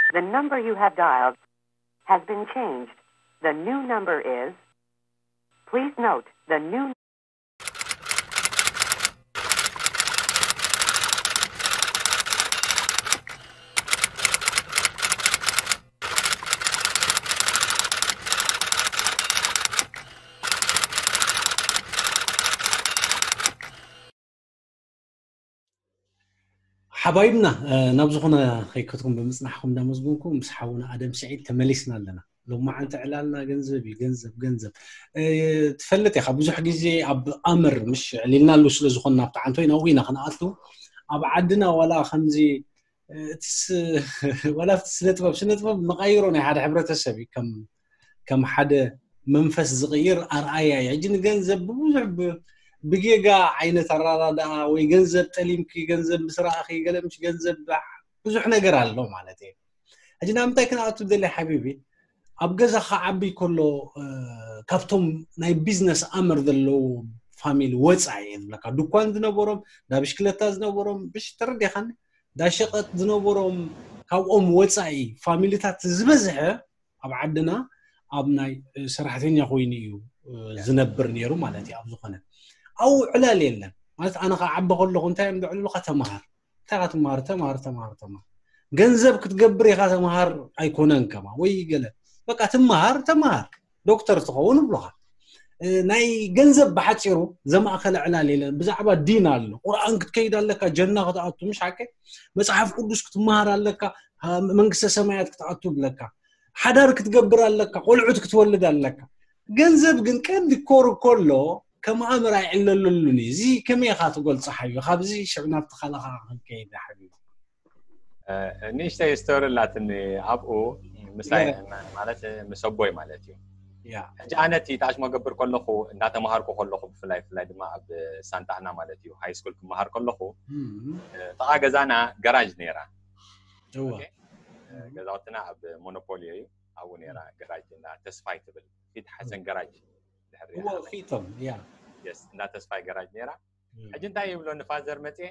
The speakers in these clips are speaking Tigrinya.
The number you have dialed has been changed. The new number is. Please note the new. ሓባይብና ናብ ዝኾነ ከይከትኩም ብምፅናሕኩም እንዳመስግንኩም ምስ ሓውና ኣደም ስዒድ ተመሊስና ኣለና። ሎማዓንቲ ዕላልና ገንዘብ እዩ፣ ገንዘብ ገንዘብ። ትፈልጥ ኢኻ ብዙሕ ግዜ ኣብ ኣምር ምሽ ዕሊልናሉ ስለ ዝኾንና ኣብቲ ዓንቶይ ናብኡ ኢና ክንኣቱ። ኣብ ዓድና ዋላ ከምዚ እቲ ስ- ዋላ ኣብቲ ስነ ጥበብ ስነ ጥበብ መቃይሮ ናይ ሓደ ሕብረተሰብ እዩ። ከም ከም ሓደ መንፈስ ዝቕይር ኣርኣያ እዩ። ሕጂ ንገንዘብ ብብዙሕ ብ- ብጌጋ ዓይነት ኣራዳድኣ ወይ ገንዘብ ጠሊምኪ ገንዘብ ምስ ረኣኺ ገለ ምሽ ገንዘብ ብዙሕ ነገር ኣሎ ማለት እዩ። ሕጂ ናብ ምንታይ ክንኣቱ ደሊ ሓቢቢ ኣብ ገዛ ክዓቢ ከሎ ካብቶም ናይ ቢዝነስ ኣምር ዘለዉ ፋሚሊ ወፃኢ እየ ዝብለካ። ድኳን ዝነበሮም፣ ዳ ብሽክለታ ዝነበሮም፣ ብሽ ተረዲኻኒ፣ ዳ ሸቐጥ ዝነበሮም፣ ካብኦም ወፃኢ ፋሚሊታት ዝበዝሐ ኣብ ዓድና ኣብ ናይ ሰራሕተኛ ኮይኑ እዩ ዝነብር ነይሩ ማለት እዩ። ኣብ ዝኾነ ኣብኡ ዕላል የለን ማለት ኣነ ከዓ ዓቢ ከለኹ እንታይ እዮም ዘዕልሉካ? ተምሃር እንታይ ኢኻ ትምሃር? ተምሃር ተምሃር ተምሃር። ገንዘብ ክትገብር ኢኻ ተምሃር ኣይኮነን ከማ ወይ ገለ በቃ ትምሃር ተምሃር ዶክተር ትኸውን ይብሉኻ። ናይ ገንዘብ ብሓፂሩ ዘማእከለ ዕላል የለን። ብዛዕባ ዲን ኣሎ፣ ቁርኣን ክትከይድ ኣለካ፣ ጀና ክትኣቱ፣ ምሽ ሓቀይ? መፅሓፍ ቅዱስ ክትምሃር ኣለካ፣ መንግስተ ሰማያት ክትኣቱ ብለካ፣ ሓዳር ክትገብር ኣለካ፣ ቆልዑት ክትወልድ ኣለካ። ገንዘብ ግን ቀንዲ ኮር ከሎ ከም ኣምር ኣይዕለለሉን እዩ። እዚ ከመይ ኢኻ ትገልፆ ሓዩ? ካብዚ ሽዑ ናብቲ ካልእ ከዓ ክንከይድ ሓቢቢ። ንእሽተይ ስቶሪ ኣላትኒ ኣብኡ ምስይ ማለት ምስ ኣቦይ ማለት እዩ። ሕጂ ኣነ እቲ ተኣሽሞ ገብር ከለኹ እንዳተምሃርኩ ከለኹ ብፍላይ ብፍላይ ድማ ኣብ ሳንጣና ማለት እዩ ሃይ ስኩል ክመሃር ከለኹ ጥቓ ገዛና ገራጅ ነይራ። ገዛውትና ኣብ ሞኖፖሊ እዩ። ኣብኡ ነይራ ገራጅ እንዳ ተስፋይ ትብል ፊት ሓሰን ገራጅ ድሕሪ ፊቶም ያ እንዳ ተስፋይ ገራጅ ነይራ። ሕጂ እንታይ ይብሎ ንፋዘር መፅየ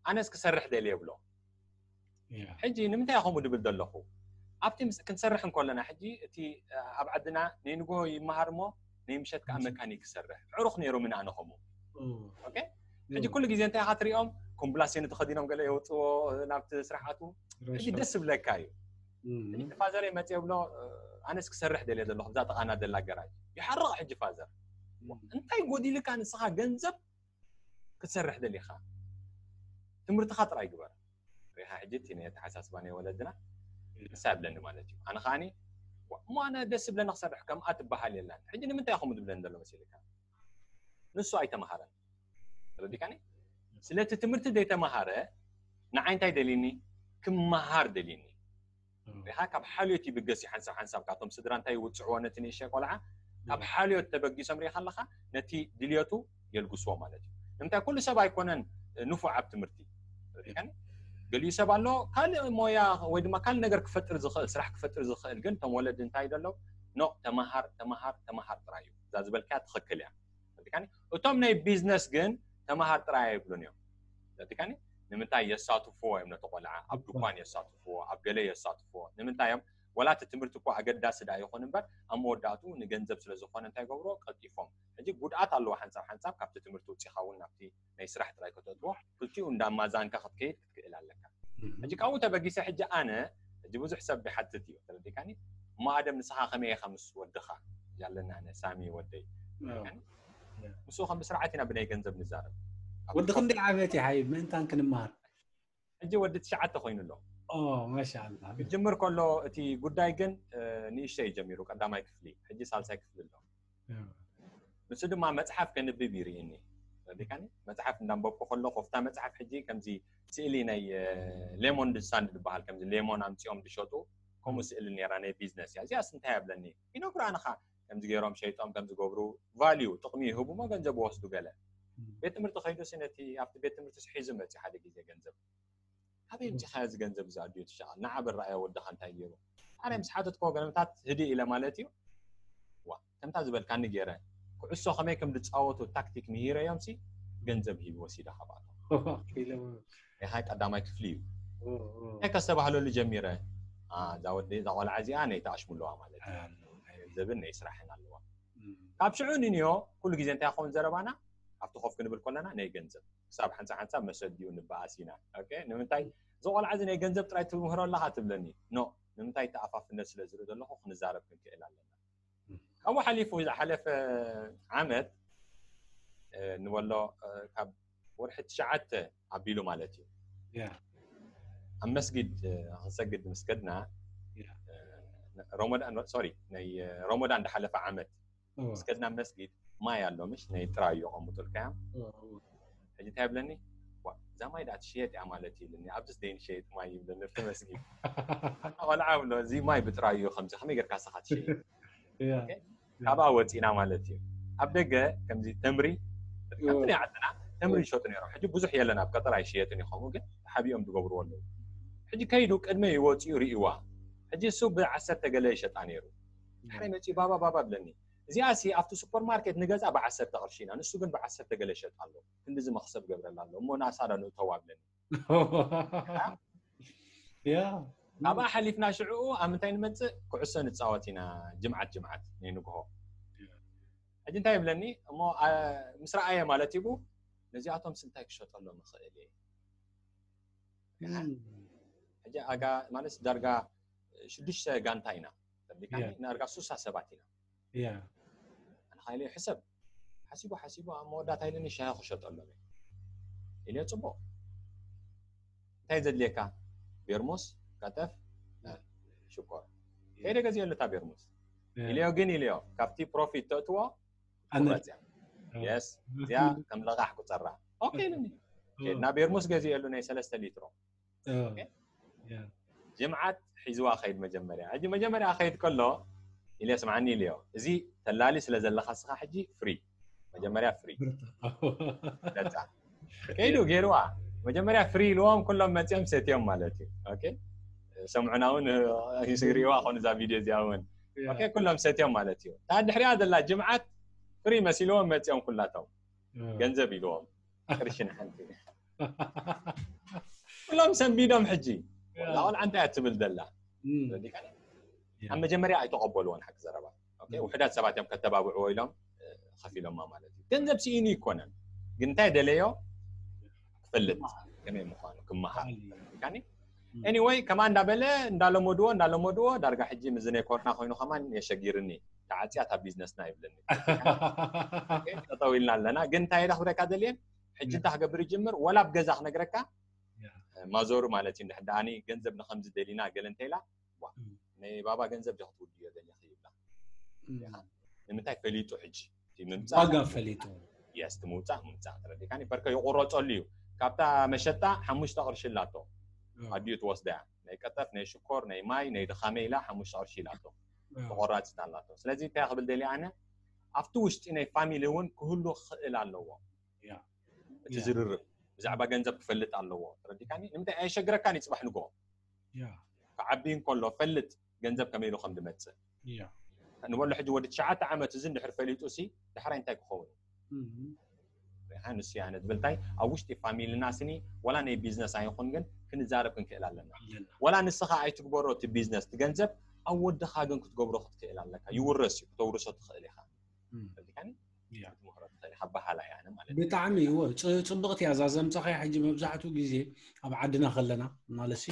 ኣነስ ክሰርሕ ደልየ ብሎ። ሕጂ ንምንታይ ከምኡ ድብል ዘለኹ? ኣብቲ ክንሰርሕ እንከለና ሕጂ እቲ ኣብ ዓድና ናይ ንግሆ ይመሃር እሞ ናይ ምሸት ከዓ መካኒክ ክሰርሕ ዕሩኽ ነይሩ ምንኣነ ከምኡ። ሕጂ ኩሉ ግዜ እንታይ ኢኻ ትሪኦም ኮምብላሴኑ ተኸዲኖም ገለ የውፅዎ ናብቲ ስራሕ ኣትዉ። ሕጂ ደስ ዝብለካ እዩ። ሕጂ ፋዘረይ መፅየ ብሎ ኣነስ ክሰርሕ ደልየ ዘለኹ ብዛ ጥቓና ደላ ገራጅ ይሓርቕ። ሕጂ ፋዘር እንታይ ጎዲልካ ንስኻ ገንዘብ ክትሰርሕ ደሊኻ ትምህርትኻ ጥራይ ግበር። ሪኻ ሕጂ እቲ ናይ ኣተሓሳስባ ናይ ወለድና ደስ ኣይብለኒ ማለት እዩ። ኣነ ከዓኒ እሞ ኣነ ደስ ዝብለኒ ክሰርሕ ከምኣ ትበሃል የላን። ሕጂ ንምንታይ ከምኡ ዝብለኒ ዘሎ መሲልካ? ንሱ ኣይተምሃረን። ተረዲካኒ? ስለቲ ትምህርቲ ዘይተምሃረ ንዓይ እንታይ ደልኒ? ክመሃር ደልኒ። ሪኻ ካብ ሓልዮት ይብገስ እዩ ሓንሳብ ሓንሳብ ካቶም ስድራ እንታይ ይውፅዕዎ ነቲ ንእሽተይ ቆልዓ ካብ ሓልዮት ተበጊሶም ሪኻ ኣለኻ ነቲ ድልየቱ የልግስዎ ማለት እዩ። ንምንታይ ኩሉ ሰብ ኣይኮነን ንፉዕ ኣብ ትምህርቲ ሪኻኒ ገሊኡ ሰብ ኣሎ ካልእ ሞያ ወይ ድማ ካልእ ነገር ክፈጥር ዝኽእል ስራሕ ክፈጥር ዝኽእል ግን እቶም ወለዲ እንታይ ደለው ኖ ተመሃር ተመሃር ተመሃር ጥራይ እዩ እዛ ዝበልካያ ትኽክል እያ። እቶም ናይ ቢዝነስ ግን ተምሃር ጥራይ ኣይብሉን እዮም። ተረዲካኒ? ንምንታይ የሳትፍዎ እዮም ነቲ ቆልዓ? ኣብ ድኳን የሳትፍዎ፣ ኣብ ገለ የሳትፍዎ። ንምንታይ እዮም? ወላ እቲ ትምህርቲ እኮ ኣገዳሲ ደኣ ይኹን እምበር፣ ኣብ መወዳእትኡ ንገንዘብ ስለ ዝኾነ እንታይ ይገብርዎ? ቀልጢፎም። ሕጂ ጉድኣት ኣለዎ ሓንሳብ ሓንሳብ፣ ካብቲ ትምህርቲ ውፂኻ እውን ናብቲ ናይ ስራሕ ጥራይ ከተእትዎ፣ ክልቲኡ እንዳማዛንካ ክትከይድ ክትክእል ኣለካ። ሕጂ ካብኡ ተበጊሰ ሕጂ ኣነ፣ ሕጂ ብዙሕ ሰብ ይሓትት እዩ፣ ተረዲካኒ? እሞ ኣደም ንስኻ ከመይ ኢኻ ምስ ወድኻ? ያለና ኣነ ሳሚ ወደይ። ተረዲካኒ? ምስ ከም ብስርዓት ኢና ብናይ ገንዘብ ንዛረብ። ወዲ ክንደይ ዓመት እዩ ሓይ ምእንታን ክንመሃር? ሕጂ ወዲ ትሽዓተ ኮይኑ ኣሎ። ኦ ማሻኣላ። ክጅምር ከሎ እቲ ጉዳይ ግን፣ እ፣ ንእሽተይ እዩ ጀሚሩ፣ ቀዳማይ ክፍሊ፣ ሕጂ ሳልሳይ ክፍሊ ኣሎ። ንሱ ድማ መጽሓፍ ከንብብ ይርእየኒ። ረዲካኒ? መጽሓፍ እንዳንበብኩ ከለኹ፣ ኣብታ መጽሓፍ ሕጂ ከምዚ ስእሊ ናይ፣ እ፣ ሌሞን ሳንድ ዝበሃል፣ ከምዚ ሌሞን ኣምጺኦም ዝሸጡ፣ ከምኡ ስእሊ ነይራ፣ ናይ ቢዝነስ እያ። እዚኣስ እንታይ እያ ብለኒ። ይነግሩ ኣነኻ ከምዚ ገይሮም ሸይጦም ከም ዝገብሩ፣ ቫልዩ፣ ጥቕሚ ይህቡ እሞ ገንዘብ ወስዱ ገለ። ቤት ትምህርቲ ከይዱ ሲ ነቲ ኣብቲ ቤት ትምህርቲ ሲ ሒዙ መጺኡ ሓደ ግዜ ገንዘብ። ካበይ ኣምጺኻዮ እዚ ገንዘብ እዚ ኣድዮ ትሸቓል? ንዓ በል ረኣዮ ወድኻ እንታይ ገይሩ? ኣረ ምስ ሓተትክዎ ገለመታት ህድእ ኢለ ማለት እዩ። ዋ፣ ከምታ ዝበልካኒ ገይረ። ኩዕሶ ከመይ ከም ዝጻወቱ ታክቲክ ምሂረዮም ሲ ገንዘብ ሂቡ ወሲደ ካብኣቶም። ናይ ሃይ ቀዳማይ ክፍሊ እዩ። እንታይ ከስተባህለሉ ጀሚረ? አ፣ እዛ ወዲ፣ እዛ ቆልዓ እዚኣ ናይ ተኣሽሙ ኣለዋ ማለት እዩ። ናይ ገንዘብን ናይ ስራሕን ኣለዋ። ካብ ሽዑ ንንዮ ኩሉ ግዜ እንታይ ክኸውን ዘረባና? ኣብቲ ኮፍ ክንብል ከለና ናይ ገንዘብ። ክሳብ ሓንሳብ ሓንሳብ መሰዲኡ ንበኣስ ኢና። ኦኬ፣ ንምንታይ? እዚ ቆልዓ እዚ ናይ ገንዘብ ጥራይ ትምህሮ ኣለኻ ትብለኒ። ኖ፣ ንምንታይ? ተኣፋፍነት ስለ ዝርኢ ዘለኹ ክንዛረብ ክንክእል ኣለና። ካብኡ ሓሊፉ ዝሓለፈ ዓመት፣ እ፣ ንበሎ፣ እ፣ ካብ ወርሒ ትሽዓተ ኣቢሉ ማለት እዩ። ኣብ መስጊድ፣ እ፣ ክንሰግድ ምስ ከድና፣ እ፣ ረመዳን፣ ሶሪ፣ ናይ፣ እ፣ ረመዳን ዝሓለፈ ዓመት ምስ ከድና መስጊድ ማይ ኣሎ፣ ምሽ ናይ ጥራዩ የቐምጡልካ እዮም። ሕጂ እንታይ ይብለኒ? ዋ፣ እዛ ማይ ደኣ ትሽየጥ እያ ማለት እዩ ኢሉኒ። ኣብዚስ ደይንሸይጥ ማይ ይብለኒ፣ እቲ መስጊድ። ኣታ ቆልዓ ብሎ፣ እዚ ማይ ብጥራዩ ከምዚ ከመይ ጌርካ ንስኻ ትሸይጥ? ኦኬ? ካብኣ ወፂና ማለት እዩ። ኣብ ደገ ከምዚ ተምሪ፣ ከምዚ ናይ ዓድና ተምሪ ይሸጡ ነይሮም። ሕጂ ብዙሕ የለን፣ ኣብ ቀጠር ኣይሽየጥን እዩ፣ ከምኡ ግን ተሓቢኦም ዝገብርዎ ኣለዉ። ሕጂ ከይዱ ቅድመ ይወፅኡ ርእይዋ። ሕጂ እሱ ብዓሰርተ ገለ ይሸጣ ነይሩ። ድሕሪ መፂኡ ባባ፣ ባባ ብለኒ። እዚኣ ሲ ኣብቲ ሱፐርማርኬት ንገዛ ብዓሰርተ ቅርሺ ኢና፣ ንሱ ግን ብዓሰርተ ገለ ይሸጣ ኣሎ። ክንድዚ መኽሰብ ገብረላ ኣሎ፣ እሞ ናሳ ዶ ንእተዋ ብለኒ። ያ። ካብኣ ሓሊፍና ሽዕኡ ኣብ ምንታይ ንመፅእ? ኩዕሶ ንፃወት ኢና፣ ጅምዓት ጅምዓት ናይ ንግሆ። ሕጂ እንታይ ይብለኒ? እሞ፣ አ፣ ምስ ረኣየ ማለት እዩ፣ ነዚኣቶም ሲ እንታይ ክሸጠሎም ይኽእል እየ? ሕጂ ኣጋ-፣ ማለት ዳርጋ ሽዱሽተ ጋንታ ኢና። ተቢካ ያ። ዳርጋ ሱሳ ሰባት ኢና። ያ። ኣነ ኻይለ ሕሰብ። ሓሲቡ ሓሲቡ ኣብ መወዳእታ ኢለኒ ሻሂ ክሸጠሎም እየ። ኢለ ጽቡቕ። እንታይ ዘድልየካ? ቤርሙስ፣ ቀጠፍ፣ ሽኮር። ከይደ ገዚኤሉ እታ ቤርሙስ። ያ። ኢለዮ ግን ኢለዮ፣ ካብቲ ፕሮፊት ተእትዎ ኣነ ቁረጽ እያ። ያ። የስ፣ እዚኣ ከም ለቓሕ ቁጸራ። ኦኬ ኢሉኒ። ያ። ከድና ቤርሙስ ገዚኤሉ ናይ ሰለስተ ሊትሮ። ያ። ኦኬ? ያ። ጅምዓት ሒዝዋ ኸይድ መጀመርያ። ሕጂ መጀመርያ ኸይድ ከሎ፣ ኢለ ስምዓኒ ኢለዮ። እዚ ተላሊ ስለ ዘለኻ ስኻ ሕጂ ፍሪ። መጀመርያ ፍሪ። ብርታ። ደጻ። ከይዱ ገይርዋ። መጀመርያ ፍሪ ኢልዎም ኩሎም መጺኦም ሰትዮም ማለት እዩ። ኦኬ? ሰምዑና እውን፣ እ፣ ይስግርዋ ኾኑ እዛ ቪድዮ እዚኣ እውን። ያ። ኦኬ፣ ኩሎም ሰትዮም ማለት እዩ። እታ ድሕሪኣ ዘላ ጅምዓት ፍሪ መሲልዎም መጺኦም ኩላቶም። ያ። ገንዘብ ኢልዎም። ቅርሺ ንሓንቲ። ኩሎም ሰንቢዶም ሕጂ። ያ። ወላ ቆልዓ እንታይ እያ ትብል ዘላ? እም። ተረዲእካኒ? ያ። ኣብ መጀመርያ ኣይተቐበልዎን ሓቂ ዘረባ። ኦኬ፣ እም። ውሑዳት ሰባት እዮም ከተባብዕዎ ኢሎም፣ እ፣ ከፊሎማ ማለት እዩ። ገንዘብ ስኢኑ ይኮነን። ግን እንታይ ደለዮ? ክፈልጥ ከመይ ምዃኑ፣ ክመሃር። ኣይ። ተረዲእካኒ? እም። ኤኒወይ፣ ከማን እንዳበለ፣ እንዳለመድዎ፣ እንዳለመድዎ፣ ዳርጋ ሕጂ ምስዚ ናይ ኮሮና ኮይኑ ከማን የሸጊርኒ። ተዓጽያ እታ ቢዝነስና ይብለኒ። ኦኬ፣ ጠጠው ኢልና ኣለና። ግን እንታይ ኢለ ክብለካ ደልየ? ሕጂ ያ። እንታይ ክገብር ይጅምር? ወላ ኣብ ገዛ ክነግረካ፣ ያ። ማዞሩ ማለት እዩ፣ እንድሕር ደኣኒ ገንዘብ ንኸምዚ ደሊና ገለ እንተ ኢላ፣ ዋ፣ እም። ናይ ባባ ገንዘብ ዲኻ ክትውድዮ ደሊኺ ይብላ። እም። ኢኻ። ንምንታይ ፈሊጡ ሕጂ? እቲ ምምጻእ ዋጋ ፈሊጡ። የስ፣ እቲ ምውጻእ፣ ምምጻእ፣ ተረዲእካኒ? በርከ ይቑረጸሉ እዩ። ካብታ መሸጣ ሓሙሽተ ቅርሺ ኣላቶ። ያ። ኣዲኡ ትወስዳ እያ። ናይ ቀጠፍ፣ ናይ ሽኮር፣ ናይ ማይ፣ ናይ ድኻመ ኢላ ሓሙሽተ ቅርሺ ኢላቶ። ያ። ተቆራጺት ኣላቶ። ስለዚ እንታይ ክብል ደልየ ኣነ? ኣብቲ ውሽጢ ናይ ፋሚሊ እውን ክህሉ ክኽእል ኣለዎ። ያ። እቲ ያ። ዝርርብ ብዛዕባ ገንዘብ ክፈልጥ ኣለዎ። ተረዲእካኒ? ንምንታይ ኣየሸግረካን እዩ ጽባሕ ንግሆ? ያ። ክዓቢ እንከሎ ፈልጥ ገንዘብ ከመይ ኢሉ ከም ዝመጽእ። ያ። ንበሎ ሕጂ ወዲ ትሽዓተ ዓመት እዚ እንድሕር ፈሊጡ ሲ ዳሕራይ እንታይ ክኸውን? እም። ንስያነ ትብል እንታይ ኣብ ውሽጢ ፋሚልና ስኒ ዋላ ናይ ቢዝነስ ኣይኹን ግን ክንዛረብ ክንክእል ኣለና። ኣለና። ዋላ ንስኻ ኣይትግበሮ እቲ ቢዝነስ፣ እቲ ገንዘብ ኣብ ወድኻ ግን ክትገብሮ ክትክእል ኣለካ። ይውረስ እዩ፣ ክተውርሶ ትኽእል ኢኻ። እም። ተረዲእካኒ? ያ። ክትምህሮ ትኽእል ኢኻ። ኣበሃህላ እያ ማለት እዩ። ብጣዕሚ እዎ ጽ- ጽብቕቲ እያ እዛ ዘምጻኻያ። ሕጂ መብዛሕትኡ ግዜ ኣብ ዓድና ከለና ማለት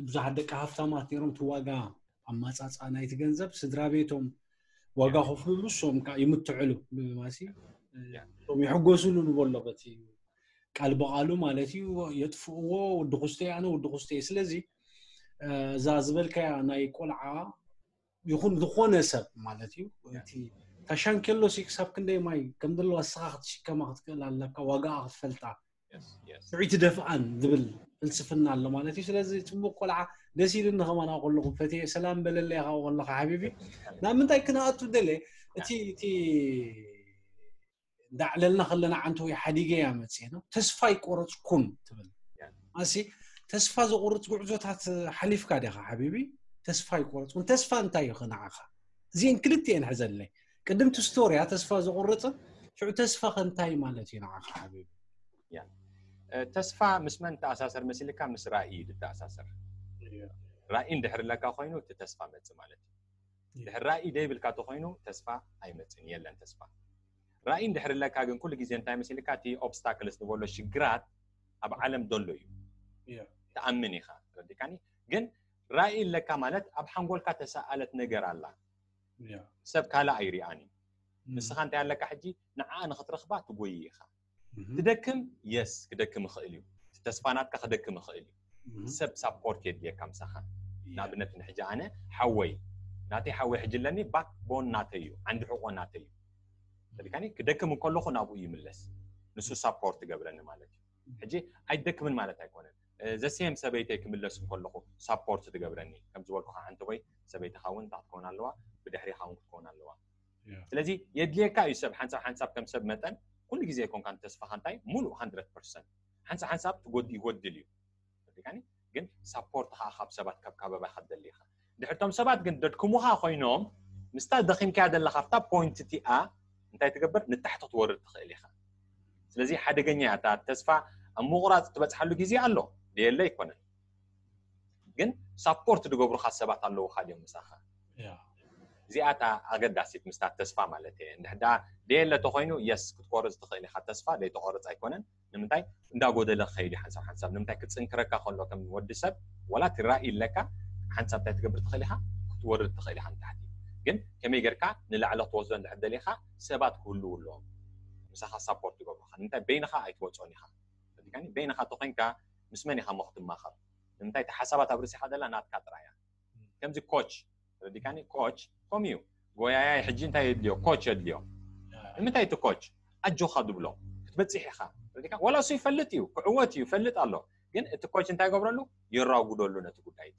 ብዙሓት ደቂ ሃፍታማት ነይሮም፣ እቲ ዋጋ ኣማጻጻ ናይቲ ገንዘብ ስድራ ቤቶም ዋጋ ያ። ከፍልሉ እሶም ከዓ ይምትዕሉ። ማሲ ያ። እሶም ይሕጎስሉ ንበሎ በቲ ቃል ብቓሉ ማለት እዩ። የጥፍእዎ፣ ወዲ ኩስተ ኣነ ወዲ ኩስተ። ስለዚ እ፣ እዛ ዝበልካያ ናይ ቆልዓ ይኹን ዝኾነ ሰብ ማለት እዩ፣ እቲ ታሻንኬሎ ሲ ክሳብ ክንደይ ማይ ከም ዘለዎ እስኻ ክትሽከማ ክትክእል ኣለካ፣ ዋጋኣ ክትፈልጣ፣ Yes, yes. ስዒት ደፍኣን ዝብል ፍልስፍና ኣሎ ማለት እዩ። ስለዚ ጽቡቕ ቆልዓ፣ ደስ ኢሉኒ ከማን ኣብኡ ከለኹ ፈትየ። ሰላም በለለይ ካብኡ ከለኻ ሓቢቢ። ናብ ምንታይ ክነኣቱ ደለ፣ እቲ እቲ እንዳዕለልና ከለና ዓንተ ወይ ሓዲገ እያ መፅእ ነው፣ ተስፋ ይቆረፅኩን ትብል። ያ። ኣሲ ተስፋ ዘቁርፅ ጉዕዞታት ሓሊፍካ ዲኻ ሓቢቢ? ተስፋ ይቆረፅኩን። ተስፋ እንታይ እዩ ንዓኻ? እዚአን ክልቲአን ሕዘለይ። ቅድም እቲ ስቶሪያ ተስፋ ዘቁርፅን ሽዑ ተስፋ ከ እንታይ ማለት እዩ ንዓኻ ሓቢቢ? እ፣ ተስፋ ምስ መን ተኣሳሰር መሲልካ? ምስ ራእይ ዝተኣሳሰር። ራእይ እንድሕር ኣለካ ኮይኑ እቲ ተስፋ መጽእ ማለት እዩ። ድሕር ራእይ ደይብልካ ተኮይኑ ተስፋ ኣይመጽን፣ የለን ተስፋ። ራእይ እንድሕር ኣለካ ግን ኩሉ ግዜ እንታይ መሲልካ? እቲ ኦብስታክልስ ንበሎ ሽግራት ኣብ ዓለም ደሎ እዩ። ያ። ተኣምን ኢኻ፣ ተረዲካኒ? ግን ራእይ ኣለካ ማለት ኣብ ሓንጎልካ ተሰኣለት ነገር ኣላ። ያ። ሰብ ካልእ ኣይሪኣን እዩ። እም። ንስኻ እንታይ ኣለካ ሕጂ? ንዓኣ ንኽትረኽባ ትጎይ ኢኻ። እም። ትደክም፣ የስ ክደክም ይኽእል እዩ። እቲ ተስፋ ናትካ ክደክም ይኽእል እዩ። እም። ሰብ ሳፖርት የድልየካ ምሳኻ። ያ። ንኣብነት ንሕጂ ኣነ ሓወይ፣ ናተይ ሓወይ ሕጂ ኣለኒ፣ ባክ ቦን ናተይ እዩ፣ ዓንዲ ሕቆ ናተይ እዩ። ተረዲካኒ? ክደክም እንከለኹ ናብኡ ይምለስ፣ ንሱ ሳፖርት ትገብረኒ ማለት እዩ። ሕጂ ኣይደክምን ማለት ኣይኮነን። ዘሴም ሰበይተይ ክምለስ እንከለኹ ሳፖርት ትገብረኒ፣ ከም ዝበልኩኻ ሓንቲ ወይ ሰበይትኻ እውን እንታይ ክትከውን ኣለዋ፣ ብድሕሪኻ እውን ክትከውን ኣለዋ። ያ። ስለዚ የድልየካ እዩ ሰብ ሓንሳብ ሓንሳብ ከም ሰብ መጠን ኩሉ ግዜ ኣይኮንካን ተስፋኻ እንታይ ሙሉእ ሃንድረድ ፐርሰንት ሓንሳብ ሓንሳብ ትጎድ ይጎድል እዩ። ተረዲካኒ? ግን ሳፖርት ከዓ ካብ ሰባት ካብ ካበባኻ ትደሊ ኢኻ። ድሕርቶም ሰባት ግን ደድክሙኻ ኮይኖም ምስታ ደኺምካያ ዘለኻ ኣብታ ፖይንት እቲኣ እንታይ ትገብር? ንታሕቲ ክትወርድ ትኽእል ኢኻ። ስለዚ ሓደገኛ እያ እታ ተስፋ ኣብ ምቑራፅ ትበፅሓሉ ግዜ ኣሎ፣ ደየለ ኣይኮነን። ግን ሳፖርት ዝገብሩኻ ሰባት ኣለውኻ ድዮም ምሳኻ? ያ። እዚኣታ ኣገዳሲት ምስታ ተስፋ ማለት እየ። እንድሕዳ ደየለ ተኮይኑ የስ ክትቆርፅ ትኽእል ኢኻ። ተስፋ ደይተቆርፅ ኣይኮነን። ንምንታይ እንዳጎደለ ክኸይድ እዩ ሓንሳብ ሓንሳብ። ንምንታይ ክፅንክረካ ከሎ ከም ወዲ ሰብ ዋላ እቲ ራእይ ኣለካ ሓንሳብ እንታይ ትገብር ትኽእል ኢኻ? ክትወርድ ትኽእል ኢኻ ንታሕቲ። ግን ከመይ ጌርካ ንላዕሊ ክትወስዶ እንድሕር ደሊኻ ሰባት ክህልው ኣለዎም ምሳኻ ሳፖርት ይገብሩኻ። ንምንታይ በይንኻ ኣይትወፅኦን ኢኻ። ተረዲካኒ? በይንኻ ተኮይንካ ምስ መን ኢኻ እሞ ክትማኸር? ንምንታይ እቲ ሓሳባት ኣብ ርእሲኻ ዘላ ናትካ ጥራይ እያ። ከምዚ ኮች ተረዲካኒ? ኮች ከምኡ እዩ። ጎያያይ ሕጂ እንታይ የድልዮ? ኮች የድልዮ። ንምንታይ እቲ ኮች ኣጆኻ ድብሎ ክትበፅሕ ኢኻ። ተረዲካ? ዋላ እሱ ይፈልጥ እዩ፣ ክዕወት እዩ፣ ይፈልጥ ኣሎ። ግን እቲ ኮች እንታይ ይገብረሉ? የራጉደሉ ነቲ ጉዳይ እቲ።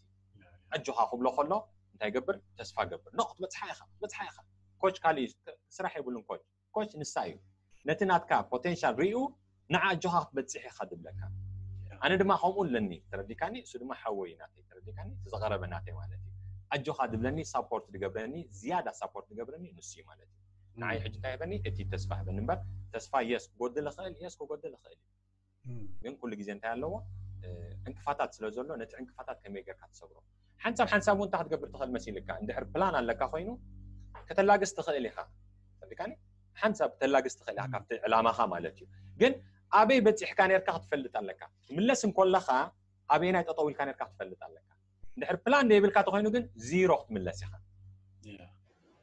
ኣጆኻ ክብሎ ከሎ እንታይ ገብር? ተስፋ ገብር። ኖ ክትበፅሓ ኢኻ፣ ክትበፅሓ ኢኻ። ኮች ካልእ እዩ፣ ስራሕ የብሉን ኮች። ኮች ንሳ እዩ። ነቲ ናትካ ፖቴንሻል ሪኡ ንዓ ኣጆኻ ክትበፅሕ ኢኻ ድብለካ። ኣነ ድማ ከምኡ ኣለኒ፣ ተረዲካኒ? እሱ ድማ ሓወይ ናተይ፣ ተረዲካኒ? እቲ ዝቐረበ ናተይ ማለት እዩ። ኣጆኻ ድብለኒ፣ ሳፖርት ድገብረኒ፣ ዝያዳ ሳፖርት ድገብረኒ ንሱ እዩ ማለት እዩ። ንዓይ ሕጂ እንታይ ህበኒ? እቲ ተስፋ ህበኒ እምበር ተስፋ የስ ክጎድል ይኽእል፣ የስ ክጎድል ይኽእል እዩ። እም። ግን ኩሉ ግዜ እንታይ ኣለዎ? እ፣ ዕንቅፋታት ስለ ዘሎ ነቲ ዕንቅፋታት ከመይ ጌርካ ትሰብሮ? ሓንሳብ ሓንሳብ እውን እንታይ ክትገብር ትኽእል መሲልካ? እንድሕር ፕላን ኣለካ ኮይኑ ከተላግስ ትኽእል ኢኻ። ተረዲካኒ? ሓንሳብ ተላግስ ትኽእል ኢኻ ካብቲ ዕላማኻ ማለት እዩ። ግን ኣበይ በፂሕካ ኔርካ ክትፈልጥ ኣለካ። ትምለስ እንኮለኻ ኣበየናይ ጠጠው ኢልካ ኔርካ ክትፈልጥ ኣለካ። እንድሕር ፕላን ዘይብልካ ተኮይኑ ግን ዚሮ ክትምለስ ኢኻ። ያ።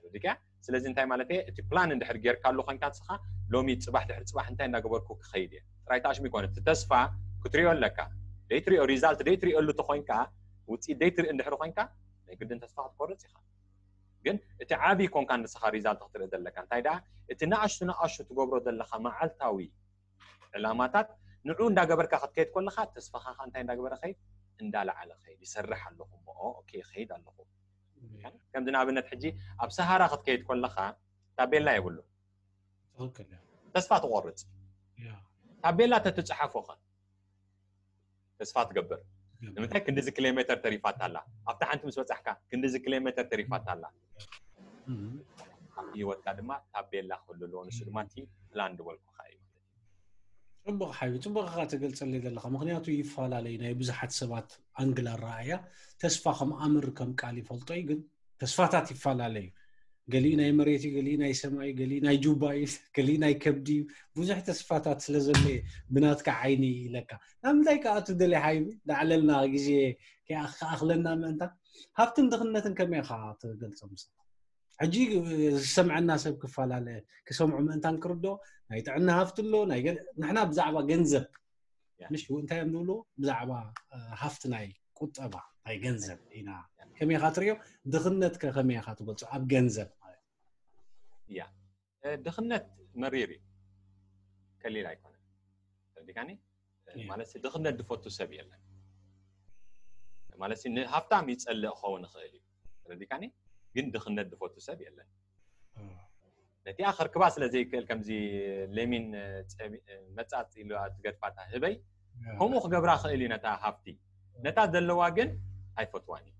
ተረዲካ? ስለዚ እንታይ ማለት እየ? እቲ ፕላን እንድሕር ጌርካ ኣሎ ኮይንካ ንስኻ ሎሚ ፅባሕ ድሕሪ ፅባሕ እንታይ እንዳገበርኩ ክኸይድ እየ ጥራይ ተኣሽሙ ይኮነ። እቲ ተስፋ ክትሪኦ ኣለካ። ደይትሪኦ ሪዛልት ደይትሪኦሉ ተኮይንካ ውፅኢት ደይትርኢ እንድሕር ኮይንካ ናይ ግድን ተስፋ ክትቆርፅ ኢኻ። ግን እቲ ዓብዪ ኮንካ ንስኻ ሪዛልት ክትርኢ ዘለካ እንታይ ደኣ እቲ ንኣሽቱ ንኣሽቱ ትገብሮ ዘለኻ መዓልታዊ ዕላማታት ንዑ እንዳገበርካ ክትከይድ ከለኻ ተስፋኻ ኸ እንታይ እንዳገበረ ኸይድ? እንዳለዓለ ኸይድ። ይሰርሕ ኣለኹ እሞ ኦኬ ኸይድ ኣለኹ። ከምዚ ንኣብነት ሕጂ ኣብ ሰሃራ ክትከይድ ከለኻ ታቤላ የብሉ። ትኽክል እያ። ተስፋ ትቆርፅ። ያ። ታቤላ ተትፅሓፎ ኸ ተስፋ ትገብር። ንምንታይ ክንዲዚ ኪሎ ሜተር ተሪፋታ ኣላ? ኣብታ ሓንቲ ምስ በፃሕካ ክንዲዚ ኪሎ ሜተር ተሪፋታ ኣላ። እም። ኣብ ህይወትካ ድማ ታቤላ ክህሉ ኣለዎ። ንሱ ድማ እቲ ፕላን ዝበልኩኻ እዩ ማለት እዩ። ጽቡቕ ሓይቢ፣ ጽቡቕ ኢኻ ትገልጸለይ ዘለኻ። ምኽንያቱ ይፈላለዩ ናይ ብዙሓት ሰባት ኣንግል ኣረኣእያ። ተስፋ ከም ኣምር ከም ቃል ይፈልጦ እዩ፣ ግን ተስፋታት ይፈላለዩ። ገሊኡ ናይ መሬት እዩ፣ ገሊኡ ናይ ሰማይ እዩ፣ ገሊኡ ናይ ጁባ እዩ፣ ገሊኡ ናይ ከብዲ እዩ። ብዙሕ ተስፋታት ስለ ዘሎ እየ ብናትካ ዓይኒ ኢለካ። ናብ ምንታይ ከኣ ትደሊ ሓይቢ? ዳዕለልና ግዜ ከይኣኽ-፣ ከኣኽለና ምእንታ። ሃብትን ድኽነትን ከመይ ኢኻ ትገልጾም ንስኻ? ሕጂ ዝሰምዐና ሰብ ክፈላለ፣ ክሰምዑ ምእንታን ክርዶ፣ ናይ ጥዕና ሃፍቲ ኣሎ፣ ናይ ገለ፣ ንሕና ብዛዕባ ገንዘብ፣ ያ። ምሽ እንታይ እዮም ዝብሉ? ብዛዕባ፣ እ፣ ሃፍቲ ናይ ቁጠባ፣ ናይ ገንዘብ ኢና። ከመይ ኢኻ ትርእዮ? ድኽነት ከ ከመይ ኢኻ ትገልጾ? ኣብ ገንዘብ ማለት። ያ። እ፣ ድኽነት መሪር እዩ። ቀሊል ኣይኮነን። ተረዲካኒ? እ፣ ያ። ማለት ድኽነት ዝፈቱ ሰብ የለን። ማለት ንሃብታም ይጸልእ ክኸውን ይኽእል እዩ። ተረዲካኒ? ግን ድኽነት ዝፈቱ ሰብ የለን። እ፣ ነቲኣ ከርክባ ስለ ዘይክእል፣ ከምዚ ሌሚን፣ እ፣ ጸሚ-፣ እ፣ መጻጽ ኢሉ ትገድፋታ ህበይ፣ ያ። ከምኡ ክገብራ ክእል እዩ ነታ ሃብቲ። ነታ ዘለዋ ግን ኣይፈትዋን እዩ።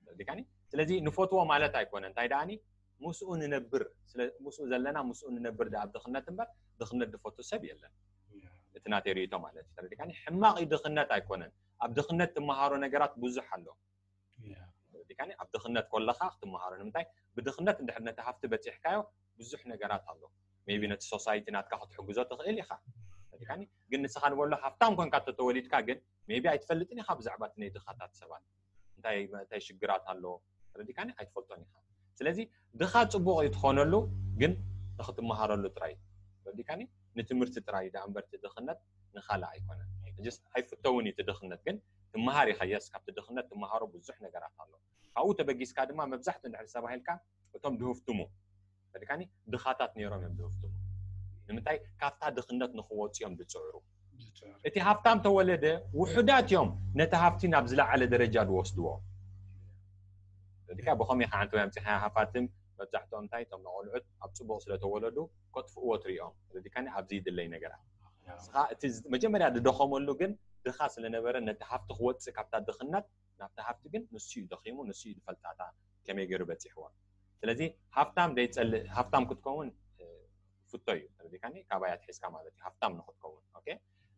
ተረዲካኒ? ስለዚ ንፈትዎ ማለት ኣይኮነ። እንታይ ደኣኒ? ምስኡ ንነብር፣ ስለ ምስኡ ዘለና ምስኡ ንነብር ደኣ ኣብ ድኽነት እምበር፣ ድኽነት ዝፈቱ ሰብ የለን። ያ። እቲ ናተይ ርእይቶ ማለት እዩ። ተረዲካኒ? ሕማቕ እዩ ድኽነት ኣይኮነን። ኣብ ድኽነት ትመሃሮ ነገራት ብዙሕ ኣሎ። ያ። ተረዲካኒ? ኣብ ድኽነት ከለኻ ክትመሃሮ። ንምንታይ? ብድኽነት እንድሕር ነቲ ሃፍቲ በጺሕካዮ ብዙሕ ነገራት ኣሎ። ሜቢ ነቲ ሶሳይቲ ናትካ ክትሕግዞ ትኽእል ኢኻ። ተረዲካኒ? ግን ንስኻ ንበሎ ሃፍታም ኮንካ ተተወሊድካ ግን ሜቢ ኣይትፈልጥን ኢኻ ብዛዕባ እቲ ናይ ድኻታት ሰባት። እንታይ፣ እንታይ ሽግራት ኣሎ? ተረዲካኒ? ኣይትፈልጦን ኢኻ። ስለዚ ድኻ ጽቡቕ እዩ ትኾነሉ፣ ግን ንኽትመሃረሉ ጥራይ። ተረዲካኒ? ንትምህርቲ ጥራይ ደኣ እምበር እቲ ድኽነት ንኻልእ ኣይኮነን። ሕጅስ ኣይፍተውን እዩ እቲ ድኽነት፣ ግን ትመሃር ኢኻ። የስ፣ ካብቲ ድኽነት ትመሃሮ ብዙሕ ነገራት ኣሎ። ካብኡ ተበጊስካ ድማ መብዛሕትኡ እንድሕር ተባሂልካ እቶም ድህፍትሙ፣ ተረዲካኒ? ድኻታት ነይሮም እዮም ድህፍትሙ። ንምንታይ? ካብታ ድኽነት ንኽወፁ እዮም ዝፅዕሩ። ዝፅዕሩ። እቲ ሃፍታም ተወለደ፣ ውሑዳት እዮም ነቲ ሃፍቲ ናብ ዝለዓለ ደረጃ ዝወስድዎ። ተረዲካ? ብኸመይ ከዓ እንተ ኣምፂኻ ሃፋትም መብዛሕትኦም እንታይ እቶም ቆልዑት ኣብ ፅቡቕ ስለተወለዱ ከጥፍእዎ ትሪኦም። ተረዲካኒ? ኣብዚ ይድለይ ነገራት። ንስኻ እቲ ዝ-፣ መጀመርያ ዝደኸመሉ ግን ድኻ ስለነበረ ነቲ ሃፍቲ ክወፅእ ካብታ ድኽነት ናብቲ ሃፍቲ ግን ንሱ እዩ ደኺሙ፣ ንሱ እዩ ዝፈልጣታ ከመይ ገይሩ በፂሕዋ። ስለዚ ሃፍታም ዘይፀልእ፣ ሃፍታም ክትከውን፣ እ፣ ፍቶ እዩ። ተረዲካኒ? ካባይ ኣትሒዝካ ማለት እዩ፣ ሃፍታም ንክትከውን። ኦኬ?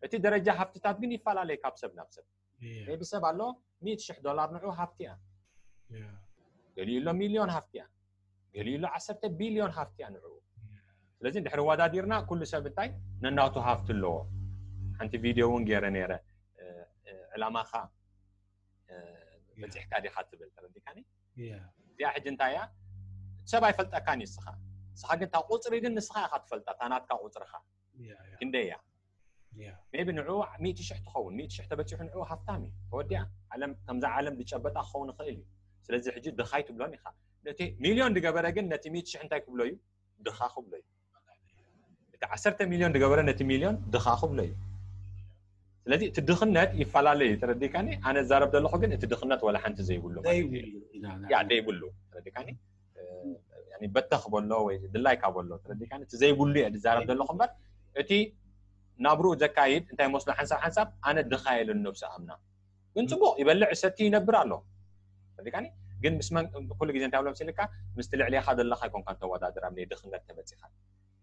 እቲ ደረጃ ሃፍትታት ግን ይፈላለይ ካብ ሰብ ናብ ሰብ። ያ። ሜቢ ሰብ ኣሎ፣ ሚእቲ ሽሕ ዶላር ንዑ ሃፍቲ እያ። ያ። ገሊኡ ኣሎ ሚልዮን ሃፍቲ እያ። ገሊኡ ኣሎ ዓሰርተ ቢልዮን ሃፍቲ እያ ንዑ። ስለዚ እንድሕር ወዳዲርና ኩሉ ሰብ እንታይ ነናቱ ሃፍቲ ኣለዎ። ሓንቲ ቪድዮ እውን ገይረ ነይረ፣ እ፣ እ፣ ዕላማኻ፣ እ፣ በፂሕካ ዲኻ ትብል፣ ተረዲካኒ? ያ። እዚኣ ሕጂ እንታይ እያ? ሰብ ኣይፈልጠካን እዩ ንስኻ። ንስኻ ግን እታ ቁፅሪ ግን ንስኻ ኢኻ ትፈልጣ፣ እታ ናትካ ቁፅርኻ። ያ። ያ። ክንደይ እያ? ያ። ሜቢ ንዑ ሚእቲ ሽሕ ትኸውን፣ ሚእቲ ሽሕ ተበፂሑ ንዑ ሃፍታም እዩ። ተወዲኣ። ዓለም፣ ከምዛ ዓለም ዝጨበጣ ክኸውን ይኽእል እዩ። ስለዚ ሕጂ ድኻይ ትብሎን ኢኻ። ነቲ ሚልዮን ዝገበረ ግን ነቲ ሚእቲ ሽሕ እንታይ ክብሎ እዩ? ድኻ ክብሎ እዩ። እቲ ዓሰርተ ሚልዮን ዝገበረ ነቲ ሚልዮን ድኻ ክብሎ እዩ። ስለዚ እቲ ድኽነት ይፈላለ እዩ፣ ተረዲካኒ? ኣነ ዝዛረብ ዘለኹ ግን እቲ ድኽነት ወላ ሓንቲ ዘይብሉ ማለት እዩ። ዘይብሉ ኢና፣ ያ፣ ዘይብሉ፣ ተረዲካኒ? እ፣ ያኒ በተኽ በሎ ወይ ድላይካ በሎ፣ ተረዲካኒ? እቲ ዘይብሉ እየ ዝዛረብ ዘለኹ እምበር፣ እቲ ናብርኡ ዘካይድ እንታይ መስሎ ሓንሳብ ሓንሳብ ኣነ ድኻ የለን ነብሱ ኣምና። ግን ጽቡቕ ይበልዕ ይሰቲ ይነብር ኣሎ። ተረዲካኒ? ግን ምስ መን፣ ኩሉ ግዜ እንታይ ብሎም ሲልካ፣ ምስቲ ልዕሌኻ ዘለኻ ኣይኮንካን ተወዳድር፣ ኣብ ናይ ድኽነት ተመጺኻ።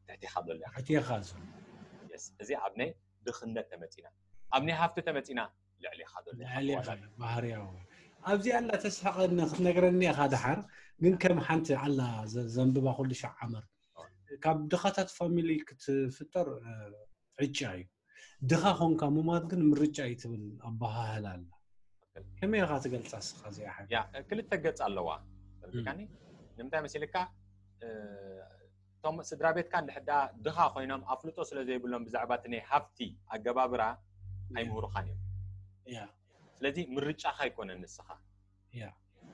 ትሕቴኻ ዘሎ ኢኻ። ትሕቴኻ ዘሎ። የስ፣ እዚ ኣብ ናይ ድኽነት ተመጺና። ኣብ ናይ ሃፍቲ ተመጺና ልዕሌኻ ዘሎ ኢኻ ልዕሌኻ ተወዳድር። ባህርያዊ። ኣብዚኣ ኣላ ተስሕቐኒ ክትነግረኒ ኢኻ ደሓር፣ ግን ከም ሓንቲ ኣላ ዘ-፣ ዘንብባ ኩሉ ሻዕ ዓመር። ካብ ድኻታት ፋሚሊ ክትፍጠር፣ እ፣ ዕጫ እዩ። ድኻ ኾንካ ምማት ግን ምርጫ እዩ ትብል ኣበሃህላ ኣላ። ከመይ ኢኻ ትገልጻ እስኻ እዚኣ ሓቂ? ያ፣ ክልተ ገጽ ኣለዋ። ተረዲካኒ? ንምንታይ መሲልካ፣ እ፣ እቶም ስድራ ቤትካ እንድሕር ደኣ ድኻ ኮይኖም ኣፍልጦ ስለ ዘይብሎም ብዛዕባ እቲ ናይ ሃፍቲ ኣገባብራ ኣይምህሩኻን እዮም። ያ። ስለዚ ምርጫኻ ኣይኮነን ንስኻ ያ።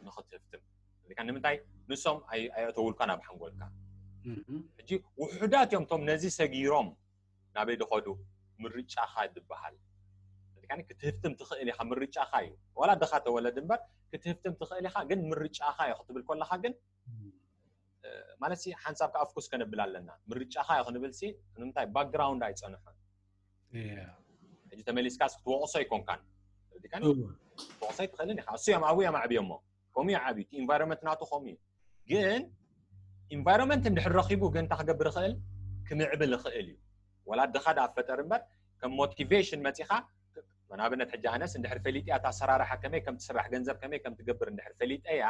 ንኽትህፍትም። ተረዲካ? ንምንታይ ንሶም ኣይ-፣ ኣየእተውልካን ኣብ ሓንጎልካ። እም። ሕጂ ውሑዳት እዮም እቶም ነዚ ሰጊሮም ናበይ ዝኸዱ? ምርጫኻ ዝበሃል። ተረዲካኒ? ክትህፍትም ትኽእል ኢኻ፣ ምርጫኻ እዩ። ዋላ ድኻ ተወለድ እምበር ክትህፍትም ትኽእል ኢኻ፣ ግን ምርጫኻ እዩ ክትብል ከለኻ ግን፣ እም። እ፣ ማለት ሲ ሓንሳብ ከኣ ፍኩስ ከነብል ኣለና። ምርጫኻ እዩ ክንብል ሲ ንምንታይ ባክግራውንድ ኣይጸንሖን። ያ። ሕጂ ተመሊስካስ ክትወቕሶ ኣይኮንካን። ተረዲካኒ? እወ። ክትወቕሶ ኣይትኽእልን ኢኻ። እሱ እዮም ኣብኡ እዮም ኣዕብዮሞ። ከምኡ እዩ ዓብዩ። እቲ ኢንቫይሮንመንት ናቱ ከምኡ እዩ። ግን ኢንቫይሮንመንት እንድሕር ረኺቡ ግን እንታይ ክገብር ይኽእል? ክምዕብል ይኽእል እዩ። ወላ ድኻ ደኣ ፈጠር እምበር ከም ሞቲቬሽን መፂኻ፣ ንኣብነት ሕጂ ኣነስ እንድሕር ፈሊጥያ እታ ኣሰራርሓ ከመይ ከም ትስራሕ፣ ገንዘብ ከመይ ከም ትገብር እንድሕር ፈሊጠያ፣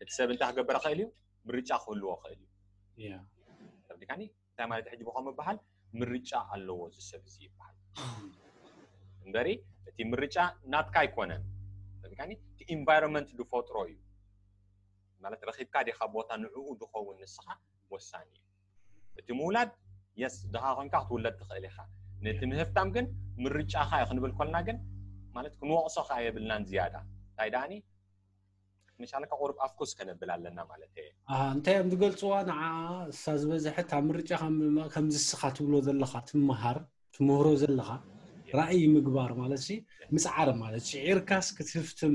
እቲ ሰብ እንታይ ክገብር ይኽእል እዩ? ምርጫ ክህልዎ ይኽእል እዩ። ያ ተረዲካኒ? እንታይ ማለት ሕጂ ብኸም ይበሃል? ምርጫ ኣለዎ እዚ ሰብ እዚ ይበሃል እምበሪ፣ እቲ ምርጫ ናትካ ኣይኮነን። ተረዲካኒ? እቲ ኢንቫይሮንመንት ዝፈጥሮ እዩ። ማለት ረኺብካ ዲኻ ቦታ ንዕኡ ዝኸውን ንስኻ ወሳኒ እዩ። እቲ ምውላድ የስ ድኻ ኮንካ ክትውለድ ትኽእል ኢኻ። ነቲ ምህፍታም ግን ምርጫኻ እዩ ክንብል ኮልና ግን ማለት ክንወቕሶ ከኣ የብልናን ዝያዳ። እንታይ ደኣኒ መሻለካ ቁሩብ ኣፍኩስ ከነብል ኣለና ማለት እየ። ኣሃ፣ እንታይ እዮም ዝገልፅዋ ንዓ እሳ ዝበዝሐት ኣብ ምርጫ ከም- ከም ዝስኻ ትብሎ ዘለኻ ትመሃር ትምህሮ ዘለኻ ራእይ ምግባር ማለት ሲ ምፅዓር ማለት ሽዒርካስ ክትህፍትም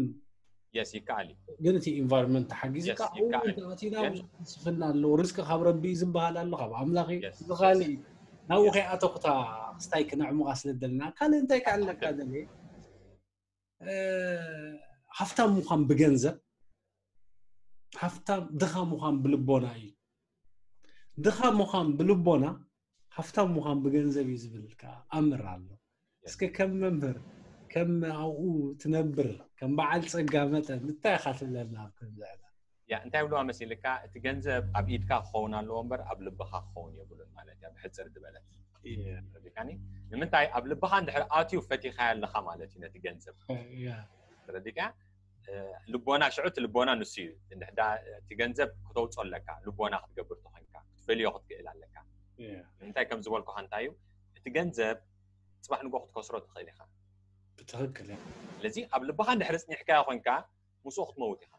የስ ይከኣል እዩ። ግን እቲ ኢንቫይሮንመንት ተሓጊዝካ Yes፣ ይከኣል። ኣቲና ግን- ብዙሕ ፍልስፍና ኣሎ። ርዝቂ ካብ ረቢ እዩ ዝበሃል ኣሎ ካብ ኣምላኽ እዩ Yes፣ ዝበሃል yes። እዩ። ናብኡ ከይኣተኹታ ክስታይ ክነዕሙቓ ስለ ዘለና ካልእ እንታይ ከኣለካ ደለ ሃፍታም ምዃን ብገንዘብ ሃፍታም ድኻ ምዃን ብልቦና እዩ። ድኻ ምዃን ብልቦና ሃፍታም ምዃን ብገንዘብ እዩ ዝብል ከዓ ኣምር ኣሎ። እስከ ከም መምህር ከም ኣብኡ ትነብር ከም በዓል ፀጋ መጠን እንታይ ኢኻ ትብለና ኣብ ከምዚ ዕላል? ያ እንታይ ብለዋ መሲልካ እቲ ገንዘብ ኣብ ኢድካ ክኸውን ኣለዎ እምበር ኣብ ልብኻ ክኸውን የብሉን ማለት እያ ብሕፅር ዝበለት። ተረዲካኒ? ንምንታይ ኣብ ልብኻ እንድሕር ኣትዩ ፈቲኻዮ ኣለኻ ማለት እዩ ነቲ ገንዘብ። ያ ተረዲካ? ልቦና ሽዑ እቲ ልቦና ንሱ እዩ። እቲ ገንዘብ ክተውፅኦ ኣለካ፣ ልቦና ክትገብር ተኮይንካ ክትፈልዮ ክትክእል ኣለካ። ያ እንታይ ከም ዝበልኩኻ እንታይ እዩ እቲ ገንዘብ ፅባሕ ንጎ ክትከስሮ ትኽእል ኢኻ። ብትኽክል ያ ስለዚ ኣብ ልብኻ እንድሕር ፅኒሕካዮ ኮንካ ምስኡ ክትመውት ኢኻ።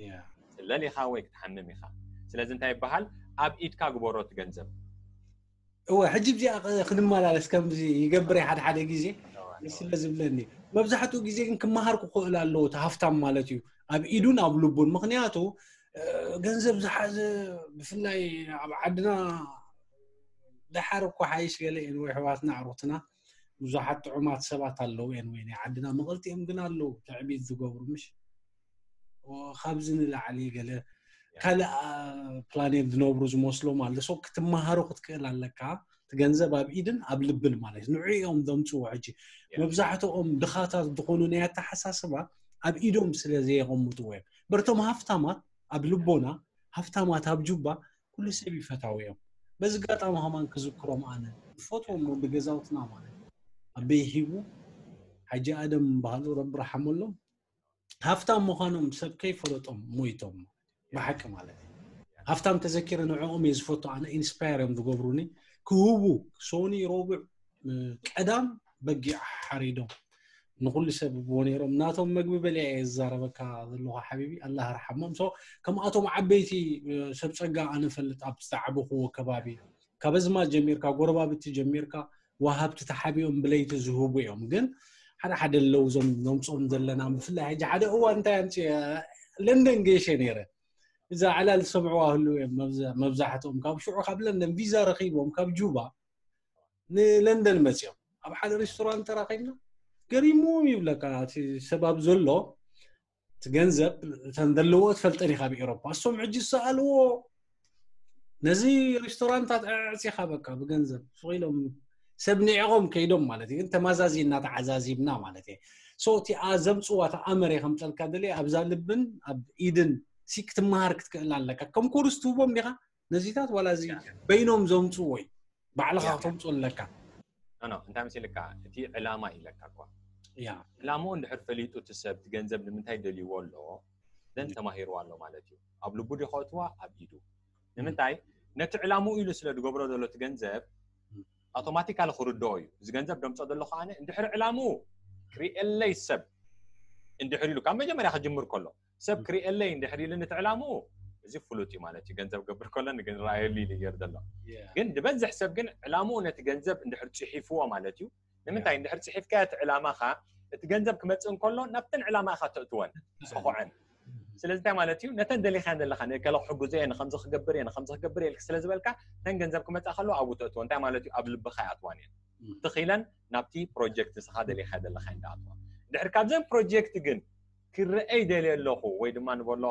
ያ ትፅለል ኢኻ ወይ ክትሓምም ኢኻ። ስለዚ እንታይ ይበሃል? ኣብ ኢድካ ግበሮ እቲ ገንዘብ። እወ ሕጂ እዚኣ ክንመላለስ ከምዚ ይገብር ሓደ ሓደ ግዜ ስለ ዝብለኒ መብዛሕትኡ ግዜ ግን ክመሃር ክኽእል ኣለዎ እቲ ሃፍታም ማለት እዩ ኣብ ኢዱን ኣብ ልቡን ምክንያቱ ገንዘብ ዝሓዘ ብፍላይ ኣብ ዓድና ደሓር እኮ ሓይሽ ገለ እየን ወይ ኣሕዋትና ኣዕሩኽትና ብዙሓት ጥዑማት ሰባት ኣለዉ እየን ወይ ናይ ዓድና መቐልቲኦም ግን ኣለዉ ትዕቢት ዝገብሩ ምሽ ካብዚ ንላዕሊ ገለ ካልእ ፕላኔት ዝነብሩ ዝመስሎም ኣሎ ሶ ክትመሃሩ ክትክእል ኣለካ እቲ ገንዘብ ኣብ ኢድን ኣብ ልብን ማለት ንዑ እዮም ዘምፅዎ ሕጂ መብዛሕትኦም ድኻታት ዝኾኑ ናይ ኣተሓሳስባ ኣብ ኢዶም ስለ ዘየቐምጥዎ እዮም በርቶም ሃፍታማት ኣብ ልቦና ሃፍታማት ኣብ ጁባ ኩሉ ሰብ ይፈታው እዮም በዚ ጋጣሚ ከማን ክዝክሮም ኣነ ዝፈትዎም ብገዛውትና ማለት ኣበይ ሂቡ ሓጂ ኣደም ባህሉ ረቢ ረሓመሎም ሃፍታም ምዃኖም ሰብ ከይፈለጦም ሞይቶም ብሓቂ ማለት እዩ ሃፍታም ተዘኪረ ንዕኦም እየ ዝፈቱ ኣነ ኢንስፓየር እዮም ዝገብሩኒ ክህቡ ሶኒ ረቡዕ ቀዳም በጊዕ ሓሪዶም ንኩሉ ሰብ ብዎ ነይሮም ናቶም መግቢ በሊዐ እየ ዝዛረበካ ዘለኹ ሓቢቢ ኣላህ ርሓሞም ሶ ከምኣቶም ዓበይቲ ሰብ ፀጋ ኣነ ፈልጥ ኣብ ዝተዓበኽዎ ከባቢ ካብ ኣዝማድ ጀሚርካ ጎረባብቲ ጀሚርካ ወሃብቲ ተሓቢኦም ብለይቲ ዝህቡ እዮም ግን ሓደ ሓደ ኣለዉ ዞም ነምፅኦም ዘለና ብፍላይ ሕጂ ሓደ እዋን እንታይ ኣምፅ ለንደን ገይሸ ነይረ እዛ ዕላል ዝሰምዕዋ ህልው እዮም መብዛሕትኦም ካብ ሽዑ ካብ ለንደን ቪዛ ረኪቦም ካብ ጁባ ንለንደን መፅኦም ኣብ ሓደ ሬስቶራንት ተራኺብና ገሪምዎም ይብለካ እቲ ሰባብ ዘሎ እቲ ገንዘብ እተን ዘለዎ ትፈልጠን ካብ ኤሮፓ እሶም ሕጂ ዝሰኣልዎ ነዚ ሬስቶራንታት ኣዕፂኻ በቃ ብገንዘብ ስቕ ኢሎም ሰብ ንዕቆም ከይዶም ማለት እዩ ግን ተማዛዚና ተዓዛዚብና ማለት እዩ ሶ እቲ ዘምፅዋ ተኣመረ ከምፀልካ ደለ ኣብዛ ልብን ኣብ ኢድን ሲ ክትመሃር ክትክእል ኣለካ ከም ኮርስ ትህቦም ዲኻ ነዚታት ዋላ እዚ በይኖም ዘምፅዎ እዩ ባዕልኻ ክተምፅኦ ኣለካ ኖ እንታይ መሲልካ እቲ ዕላማ ኢለካ እኳ ያ ዕላምኡ እንድሕር ፈሊጡ እቲ ሰብ እቲ ገንዘብ ንምንታይ ደልይዎ ኣሎ ዘን ተማሂርዋ ኣሎ ማለት እዩ ኣብ ልቡ ዲኸእትዋ ኣብ ኢዱ ንምንታይ ነቲ ዕላምኡ ኢሉ ስለ ዝገብሮ ዘሎ እቲ ገንዘብ ኣውቶማቲካሊ ክርድኦ እዩ እዚ ገንዘብ ደምፆ ዘሎ ከዓነ እንድሕር ዕላምኡ ክሪኤለይ ሰብ እንድሕር ኢሉ ካብ መጀመርያ ክጅምር ከሎ ሰብ ክሪኤለይ እንድሕር ኢሉ ነቲ ዕላምኡ እዚ ፍሉጥ እዩ ማለት እዩ ገንዘብ ገብር ከሎ ንግን ራእየሉ ኢሉ ገር ዘሎ ግን ዝበዝሕ ሰብ ግን ዕላምኡ ነቲ ገንዘብ እንድሕር ፅሒፍዎ ማለት እዩ ንምንታይ እንድሕር ፅሒፍካዮ እቲ ዕላማኻ እቲ ገንዘብ ክመፅእ እንከሎ ናብተን ዕላማ ኢኻ ተእትወን ፀኹዐን ስለዚ እንታይ ማለት እዩ ነተን ደሊኻን ዘለኻ ንእከለ ክሕግዞ እየ ንከምዚ ክገብር እየ ንከምዚ ክገብር እየ ስለ ዝበልካ እተን ገንዘብ ክመፃ ከለዎ ኣብኡ ተእትወ እንታይ ማለት እዩ ኣብ ልብኻ ይኣትዋን እየን ትኺለን ናብቲ ፕሮጀክት ንስኻ ደሊኻ ዘለኻ እንዳኣትዋ ድሕሪ ካብዘን ፕሮጀክት ግን ክረአይ ደልየ ኣለኹ ወይ ድማ ንበሎ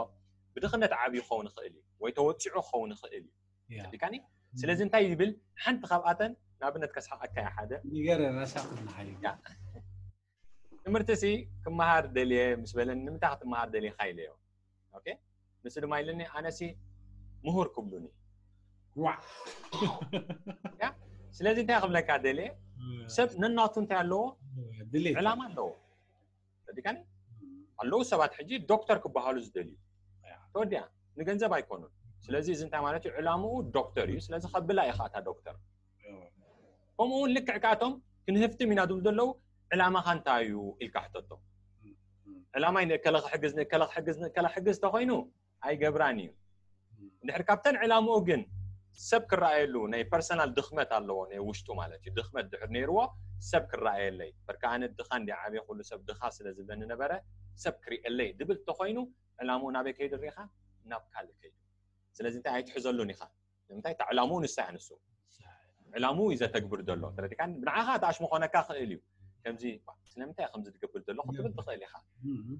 ብድኽነት ዓብዩ ክኸውን ይኽእል እዩ ወይ ተወፂዑ ክኸውን ይኽእል እዩ ዲካኒ ስለዚ እንታይ ይብል? ሓንቲ ካብኣተን ንኣብነት ከስሓቀካ እያ። ሓደ ንገረና ሳቅና ሓዩ ትምህርቲ ሲ ክመሃር ደልየ ምስ በለኒ፣ ንምንታይ ክትመሃር ደሊኻ ኢለዮ። ኦኬ፣ ንሱ ድማ ኢለኒ ኣነሲ ምሁር ክብሉኒ። ዋዕ ስለዚ እንታይ ክብለካ ደልየ፣ ሰብ ነናቱ እንታይ ኣለዎ? ድሌት ዕላማ ኣለዎ። ተዲካኒ ኣለዉ ሰባት ሕጂ ዶክተር ክበሃሉ ዝደልዩ ተወዲያ ንገንዘብ ኣይኮኑን። ስለዚ እዚ እንታይ ማለት እዩ? ዕላምኡ ዶክተር እዩ። ስለዚ ከብላ ኢኻ እታ ዶክተር። ከምኡ እውን ልክዕ ካቶም ክንህፍትም ኢና ዝብሉ ዘለዉ ዕላማኻ እንታይ እዩ ኢልካ ሕተቶ። ዕላማይ ንእከለ ክሕግዝ ንእከለ ክሕግዝ ንእከለ ክሕግዝ ተኮይኑ ኣይገብራን እዩ። እንድሕር ካብተን ዕላምኡ ግን ሰብ ክረኣየሉ ናይ ፐርሰናል ድኽመት ኣለዎ ናይ ውሽጡ ማለት እዩ። ድኽመት ድሕር ነይርዎ ሰብ ክረኣየለይ በርካ ኣነ ድኻ እንዲ ዓብየ ኩሉ ሰብ ድኻ ስለ ዝብለኒ ነበረ ሰብ ክሪኤለይ ድብል ተኮይኑ ዕላምኡ ናበይ ከይዱ ሪኢኻ ናብ ካልእ ከይዱ። ስለዚ እንታይ ኣይትሕዘሉን ኢኻ። ንምንታይ እታ ዕላምኡ ንሳ እያ ንሱ ዕላምኡ እዩ ዘተግብር ዘሎ። ተረዲካኒ? ብንዓኻ ተኣሽሙ ኮነካ ክእል እዩ። ከምዚ ስለምንታይ ከምዚ ትገብር ዘሎ ክትብል ትኽእል ኢኻ።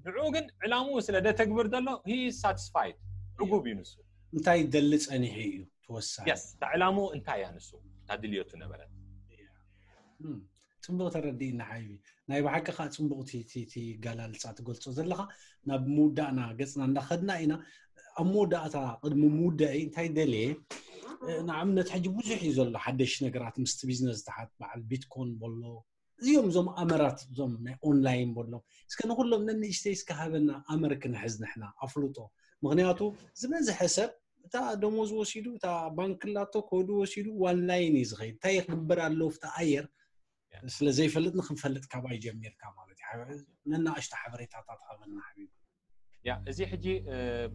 ንዕኡ ግን ዕላምኡ ስለ ደተግብር ዘሎ he is satisfied ዕጉብ እዩ ንሱ። እንታይ ይደሊ ጸኒሑ እዩ ተወሳኺ። የስ እታ ዕላምኡ እንታይ እያ ንሱ እታ ድልየቱ ነበረት። እም፣ ጽቡቕ ተረዲእና ሓይቢ። ናይ ብሓቂ ከዓ ጽቡቕ እቲ እቲ- እቲ ጋላልጻ ትገልጾ ዘለኻ። ናብ ምውዳእና ገጽና እንዳኸድና ኢና። ኣብ መወዳእታ ቅድሚ ምውዳእ እንታይ ደልየ፣ እ፣ ንኣብነት ሕጂ ብዙሕ እዩ ዘሎ ሓደሽ ነገራት ምስቲ ቢዝነስ ዝተሓት በዓል ቢትኮን በሎ እዚኦም እዞም ኣመራት እዞም ናይ ኦንላይን በሎ እስከ ንኩሎም ነንእሽተይ እስከ ሃበና ኣመር ክንሕዝ ንሕና ኣፍልጦ። ምክንያቱ ዝበዝሐ ሰብ እታ ደሞዝ ወሲዱ እታ ባንክ ላቶ ኮዱ ወሲዱ ዋንላይን እዩ ዝኸይድ እንታይ ይግበር ኣለዎ ፍቲ ኣየር ስለ ዘይፈልጥ ንክንፈልጥ ካባይ ጀሚርካ ማለት እዩ። ነናእሽቶ ሓበሬታታት ሃበና ሓቢቢ። ያ እዚ ሕጂ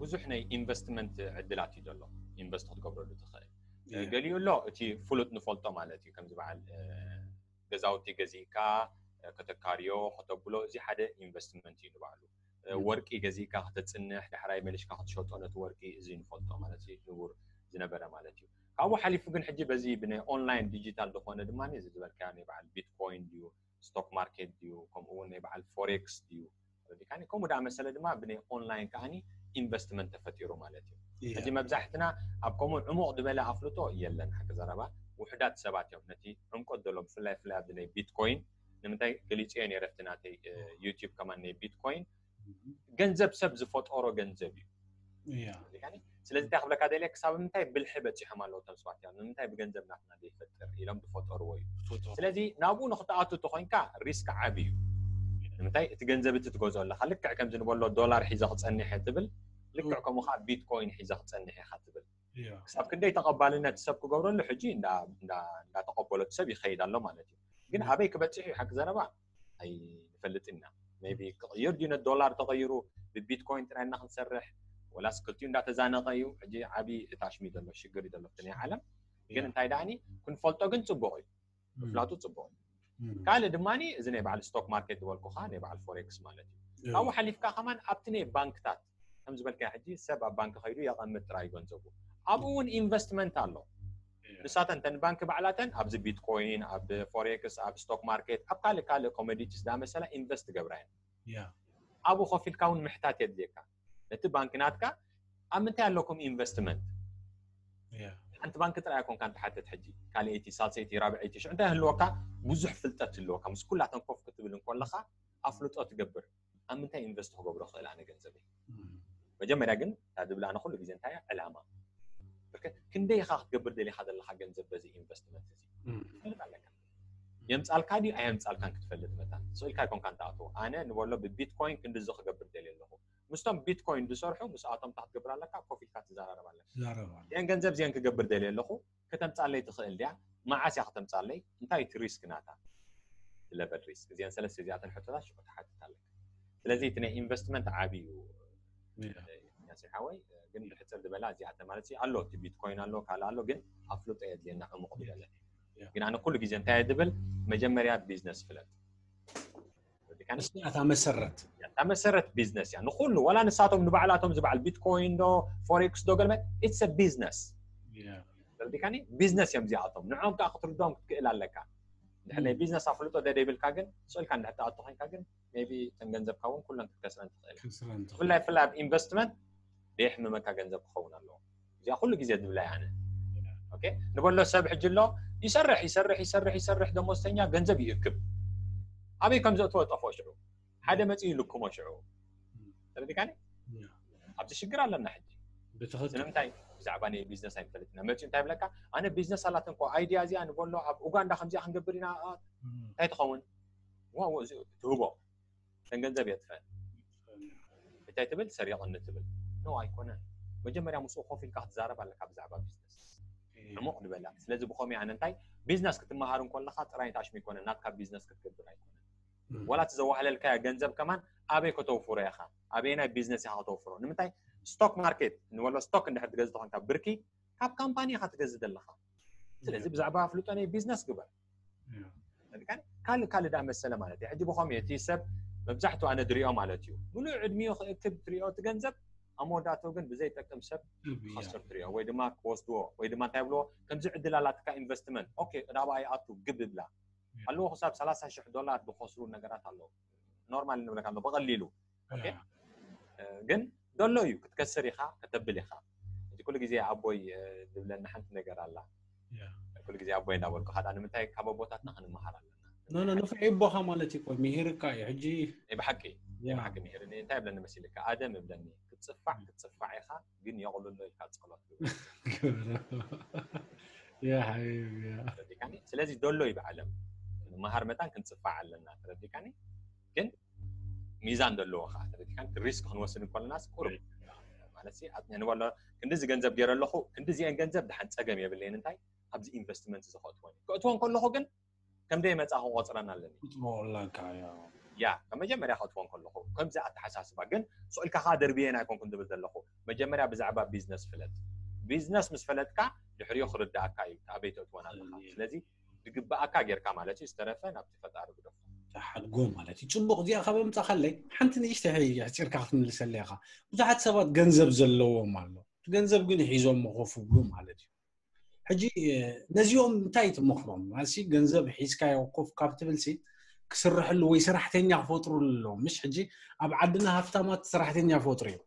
ብዙሕ ናይ ኢንቨስትመንት ዕድላት እዩ ዘሎ። ኢንቨስት ክትገብረሉ ትኽእል። ገሊኡ ኣሎ እቲ ፍሉጥ ንፈልጦ ማለት እዩ። ከምዚ በዓል ገዛውቲ ገዚእካ ከተካርዮ ከተብሎ እዚ ሓደ ኢንቨስትመንት እዩ ንባዕሉ። ወርቂ ገዚእካ ከተፅንሕ ዳሕራይ መሊሽካ ክትሸጦ ነቲ ወርቂ እዚ ንፈልጦ ማለት እዩ። ንቡር ዝነበረ ማለት እዩ። ካብኡ ሓሊፉ ግን ሕጂ በዚ ብናይ ኦንላይን ዲጂታል ዝኾነ ድማ እዚ ዝበልካዮ ናይ በዓል ቢትኮይን ድዩ ስቶክ ማርኬት ድዩ ከምኡ እውን ናይ በዓል ፎሬክስ ድዩ ረዲካኒ ከምኡ ዳ መሰለ ድማ ብናይ ኦንላይን ከዓኒ ኢንቨስትመንት ተፈጢሩ ማለት እዩ። ሕጂ መብዛሕትና ኣብ ከምኡ ዕሙቕ ዝበለ ኣፍልጦ የለን። ሓቂ ዘረባ ውሕዳት ሰባት እዮም ነቲ ዕምቆት ዘሎ ብፍላይ ፍላይ ኣብዚ ናይ ቢትኮይን ንምንታይ ገሊፅዮ ነይረ ኣብቲ ናተይ ዩቲዩብ ከማን ናይ ቢትኮይን ገንዘብ ሰብ ዝፈጠሮ ገንዘብ እዩ። ስለዚ እንታይ ክብለካ ደልየ ክሳብ ምንታይ ብልሒ በፂሖም ኣለዉ እቶም ሰባት እዮም ንምንታይ ብገንዘብ ናትና ዘይፈጥር ኢሎም ዝፈጠርዎ እዩ። ስለዚ ናብኡ ንክትኣቱ ተኮይንካ ሪስክ ዓብ እዩ። ንምንታይ እቲ ገንዘብ እቲ ትገዝኦ ኣለካ ልክዕ ከምዚ ንበሎ ዶላር ሒዘ ክፀኒሐ ትብል ልክዕ ከምኡ ከዓ ቢትኮይን ሒዘ ክፀኒሐ ኢካ ትብል ክሳብ ክንደይ ተቐባልነት ሰብ ክገብረሉ ሕጂ እንዳተቐበሎ ሰብ ይኸይድ ኣሎ ማለት እዩ። ግን ኣበይ ክበፅሕ እዩ ሓቂ ዘረባ ኣይንፈልጥን ኢና። ቢ ክቕይር ድዩ ነቲ ዶላር ተቐይሩ ብቢትኮይን ጥራይ እና ክንሰርሕ ወላስ ክልቲኡ እንዳተዛነቐ እዩ። ሕጂ ዓብዪ እታሽሚ ዘሎ ሽግር እዩ ዘሎ ናይ ዓለም ግን እንታይ ደኣኒ ክንፈልጦ ግን ፅቡቕ እዩ። ምፍላጡ ፅቡቕ እዩ። ካልእ ድማ እዚ ናይ በዓል ስቶክ ማርኬት ዝበልኩካ ናይ በዓል ፎሬክስ ማለት እዩ። ካብኡ ሓሊፍካ ከማን ኣብቲ ናይ ባንክታት ከም ዝበልካ ሕጂ ሰብ ኣብ ባንክ ከይዱ የቐምጥ ጥራይ ገንዘቡ ኣብኡ እውን ኢንቨስትመንት ኣሎ። ንሳተን ተን ባንክ ባዕላተን ኣብዚ ቢትኮይን ኣብ ፎሬክስ ኣብ ስቶክ ማርኬት ኣብ ካልእ ካልእ ኮሞዲቲስ ዳመሰላ ኢንቨስት ገብራ እየን። ኣብኡ ኮፍ ኢልካ እውን ምሕታት የድልየካ ነቲ ባንክ ናትካ ኣብ ምንታይ ኣለኩም ኢንቨስትመንት ሓንቲ ባንክ ጥራይ ኣይኮንካ ንትሓትት ሕጂ ካልኣይቲ ሳልሰይቲ ራብዐይቲ ሽዑ እንታይ ህልወካ ብዙሕ ፍልጠት ህልወካ ምስ ኩላተን ኮፍ ክትብል እንኮለካ ኣፍልጦ ትገብር ኣብ ምንታይ ኢንቨስት ክገብሮ ክእል ኣነ ገንዘበይ መጀመርያ ግን እታ ዝብላ ኣነ ኩሉ ግዜ እንታይ ዕላማ ክንደይ ኢኻ ክትገብር ደሊኻ ዘለካ ገንዘብ በዚ ኢንቨስትመንት እዚ ትፈልጥ ኣለካ የምፃልካ ድዩ ኣየምፃልካን ክትፈልጥ መታን ስእልካ ይኮንካ ንትኣትዎ ኣነ ንበሎ ብቢትኮይን ክንድዚ ክገብር ደልየ ኣለኹ ምስቶም ቢትኮይን ዝሰርሑ ምስኣቶም እንታይ ክትገብር ኣለካ ኮፍ ኢልካ ትዘራረብ ኣለካ እዚአን ገንዘብ እዚአን ክገብር ደልየ ኣለኹ ከተምፃለይ ትኽእል ድያ መዓስ እያ ከተምፃለይ እንታይ እቲ ሪስክ ናታ ለቨል ሪስክ እዚአን ሰለስተ እዚኣተን ሕቶታት ሽዑ ትሓትት ኣለካ ስለዚ እቲ ናይ ኢንቨስትመንት ዓብዩ ሓወይ ግን ብሕፅር ዝበላ እዚኣተ ማለት ኣሎ እቲ ቢትኮይን ኣሎ ካልእ ኣሎ ግን ኣፍልጦ የድልየና ዕሙቕ ዝበለ ግን ኣነ ኩሉ ግዜ እንታይ ድብል መጀመርያ ቢዝነስ ፍለጥ እታ መሰረት እታ መሰረት ቢዝነስ እያ ንኩሉ ዋላ ንሳቶም ንባዕላቶም ዝበዓል ቢትኮይን ዶ ፎሬክስ ዶ ገልመ ኢትስ ቢዝነስ ቢዝነስ እዮም እዚኣቶም ንዖም ከዓ ክትርድኦም ክትክእል ኣለካ ድሕር ናይ ቢዝነስ ኣፍልጦ ደደይብልካ ግን ስእልካ እንድሕር ትኣቱ ኮይንካ ግን ቢ እተን ገንዘብካ እውን ኩለን ክትከስረን ትኽእል ብፍላይ ፍላይ ኣብ ኢንቨስትመንት ደየሕምመካ ገንዘብ ክኸውን ኣለዎ እዚኣ ኩሉ ግዜ ዝብላ ኣነ okay? ንበሎ ሰብ ሕጂ ኣሎ ይሰርሕ ይሰርሕ ይሰርሕ ይሰርሕ ደሞዝተኛ ገንዘብ ይእክብ ኣበይ ከም ዘእትዎ ጠፍኦ ሽዑ ሓደ መፂኡ ይልክሞ ሽዑ ተረዲካኒ ኣብዚ ሽግር ኣለና ሕጂ ስለምንታይ ብዛዕባ ናይ ቢዝነስ ኣይንፈልጥ ኢና መፂኡ እንታይ ብለካ ኣነ ቢዝነስ ኣላተን ኮ idea እዚኣ ንበሎ ኣብ ኡጋንዳ ከምዚኣ ክንገብር ኢና እንታይ ትኸውን ዋው እዚ ትህቦ ተን ገንዘብ የጥፈን እንታይ ትብል ሰሪቕኒ ትብል ኖ ኣይኮነን መጀመርያ ምስኡ ኮፍ ኢልካ ክትዛረብ ኣለካ ብዛዕባ ቢዝነስ ዕሙቕ ንበላ ስለዚ ብኸመይ ኣነ እንታይ ቢዝነስ ክትመሃር እንኮለካ ጥራይ ታሽሚ ይኮነ ናትካ ቢዝነስ ክትገብር ኣይኮነን ዋላ እቲ ዘዋህለልካዮ ገንዘብ ከማን ኣበይ ከተውፍሮ ኢኻ ኣበየናይ ቢዝነስ ኢኻ ከተውፍሮ ንምንታይ ስቶክ ማርኬት ንበሎ ስቶክ እንድሕር ትገዝእ ተኾንካ ብርኪ ካብ ካምፓኒ ኢኻ ትገዝእ ዘለኻ ስለዚ ብዛዕባ ኣፍልጦ ናይ ቢዝነስ ግበር ካልእ ካልእ ዳ መሰለ ማለት እዩ ሕጂ ብኸም እቲ ሰብ መብዛሕትኡ ኣነ ድሪኦ ማለት እዩ ሙሉእ ዕድሚኡ ክእክብ ትሪኦ እቲ ገንዘብ ኣብ መወዳእትኡ ግን ብዘይጠቅም ሰብ ክኸስር ትሪኦ ወይ ድማ ክወስድዎ ወይ ድማ እንታይ ብልዎ ከምዚ ዕድል ኣላትካ ኢንቨስትመንት ኦኬ እዳባ ኣይኣቱ ግብ ብላ ኣለዎ ክሳብ ሰላሳ ሽሕ ዶላር ዝኸስሩ ነገራት ኣለዉ ኖርማል ንብለካ ኣሎ ብቐሊሉ ግን ደሎ እዩ ክትከስር ኢኻ ከተብል ኢኻ እዚ ኩሉ ግዜ ኣቦይ ዝብለኒ ሓንቲ ነገር ኣላ ኩሉ ግዜ ኣቦይ እንዳበልኩ ካዳ ንምንታይ ካብ ኣቦታትና ክንመሃር ኣለና ኖ ኖ ንፍዒ ኣቦኻ ማለት እዩ ቆይ ምሂርካ እዩ ሕጂ ናይ ብሓቂ ናይ ብሓቂ ምሂርኒ እንታይ ይብለኒ መሲልካ ኣደም ይብለኒ ክትፅፋዕ ክትፅፋዕ ኢኻ ግን የቕልሎ ኢልካ ፀሎት ያ ሓቢቢ ያ ተረዲካኒ ስለዚ ደሎ እዩ ብዓለም ንመሃር መታን ክንፅፋዕ ኣለና ተረዲካኒ ግን ሚዛን ዘለዎ ከዓ ተረዲካኒ ሪስክ ክንወስድ ከለናስ ቁሩብ ማለት ኣጥንዕ ንበሎ ክንዲዚ ገንዘብ ገይረ ኣለኹ ክንዲዚአን ገንዘብ ድሓን ፀገም የብለይን እንታይ ኣብዚ ኢንቨስትመንት ዝኸእትወን ከእትወን ከለኹ ግን ከም ደይ መፃ ክቆፅረን ኣለኒ ያ ካብ መጀመርያ ከእትወን ከለኹ ከምዚ ኣተሓሳስባ ግን ስእልካ ከዓ ደርብየን ኣይኮንኩን ዝብል ዘለኹ መጀመርያ ብዛዕባ ቢዝነስ ፍለጥ ቢዝነስ ምስ ፈለጥካ ድሕሪኡ ክርዳእካ እዩ ኣበይ ተእትወን ኣለካ ስለዚ ዝግበኣካ ጌርካ ማለት እዩ ዝተረፈ ናብቲ ፈጣሪ ግደፎ። ተሓድጎ ማለት እዩ። ፅቡቕ እዚኣ ካብ ኣምፃእካለይ ሓንቲ ንእሽተይ ሕፂርካ ክትምልሰለይ ኢኻ። ብዙሓት ሰባት ገንዘብ ዘለዎም ኣሎ፣ እቲ ገንዘብ ግን ሒዞሞ ኮፍ ይብሉ ማለት እዩ። ሕጂ ነዚኦም እንታይ ትመኽሮም? ማለትሲ ገንዘብ ሒዝካዮ ኮፍ ካብ ትብልሲ ክስርሐሉ ወይ ሰራሕተኛ ክፈጥሩሉ ኣለዎም። ምሽ ሕጂ ኣብ ዓድና ሃፍታማት ሰራሕተኛ ይፈጥሩ እዮም።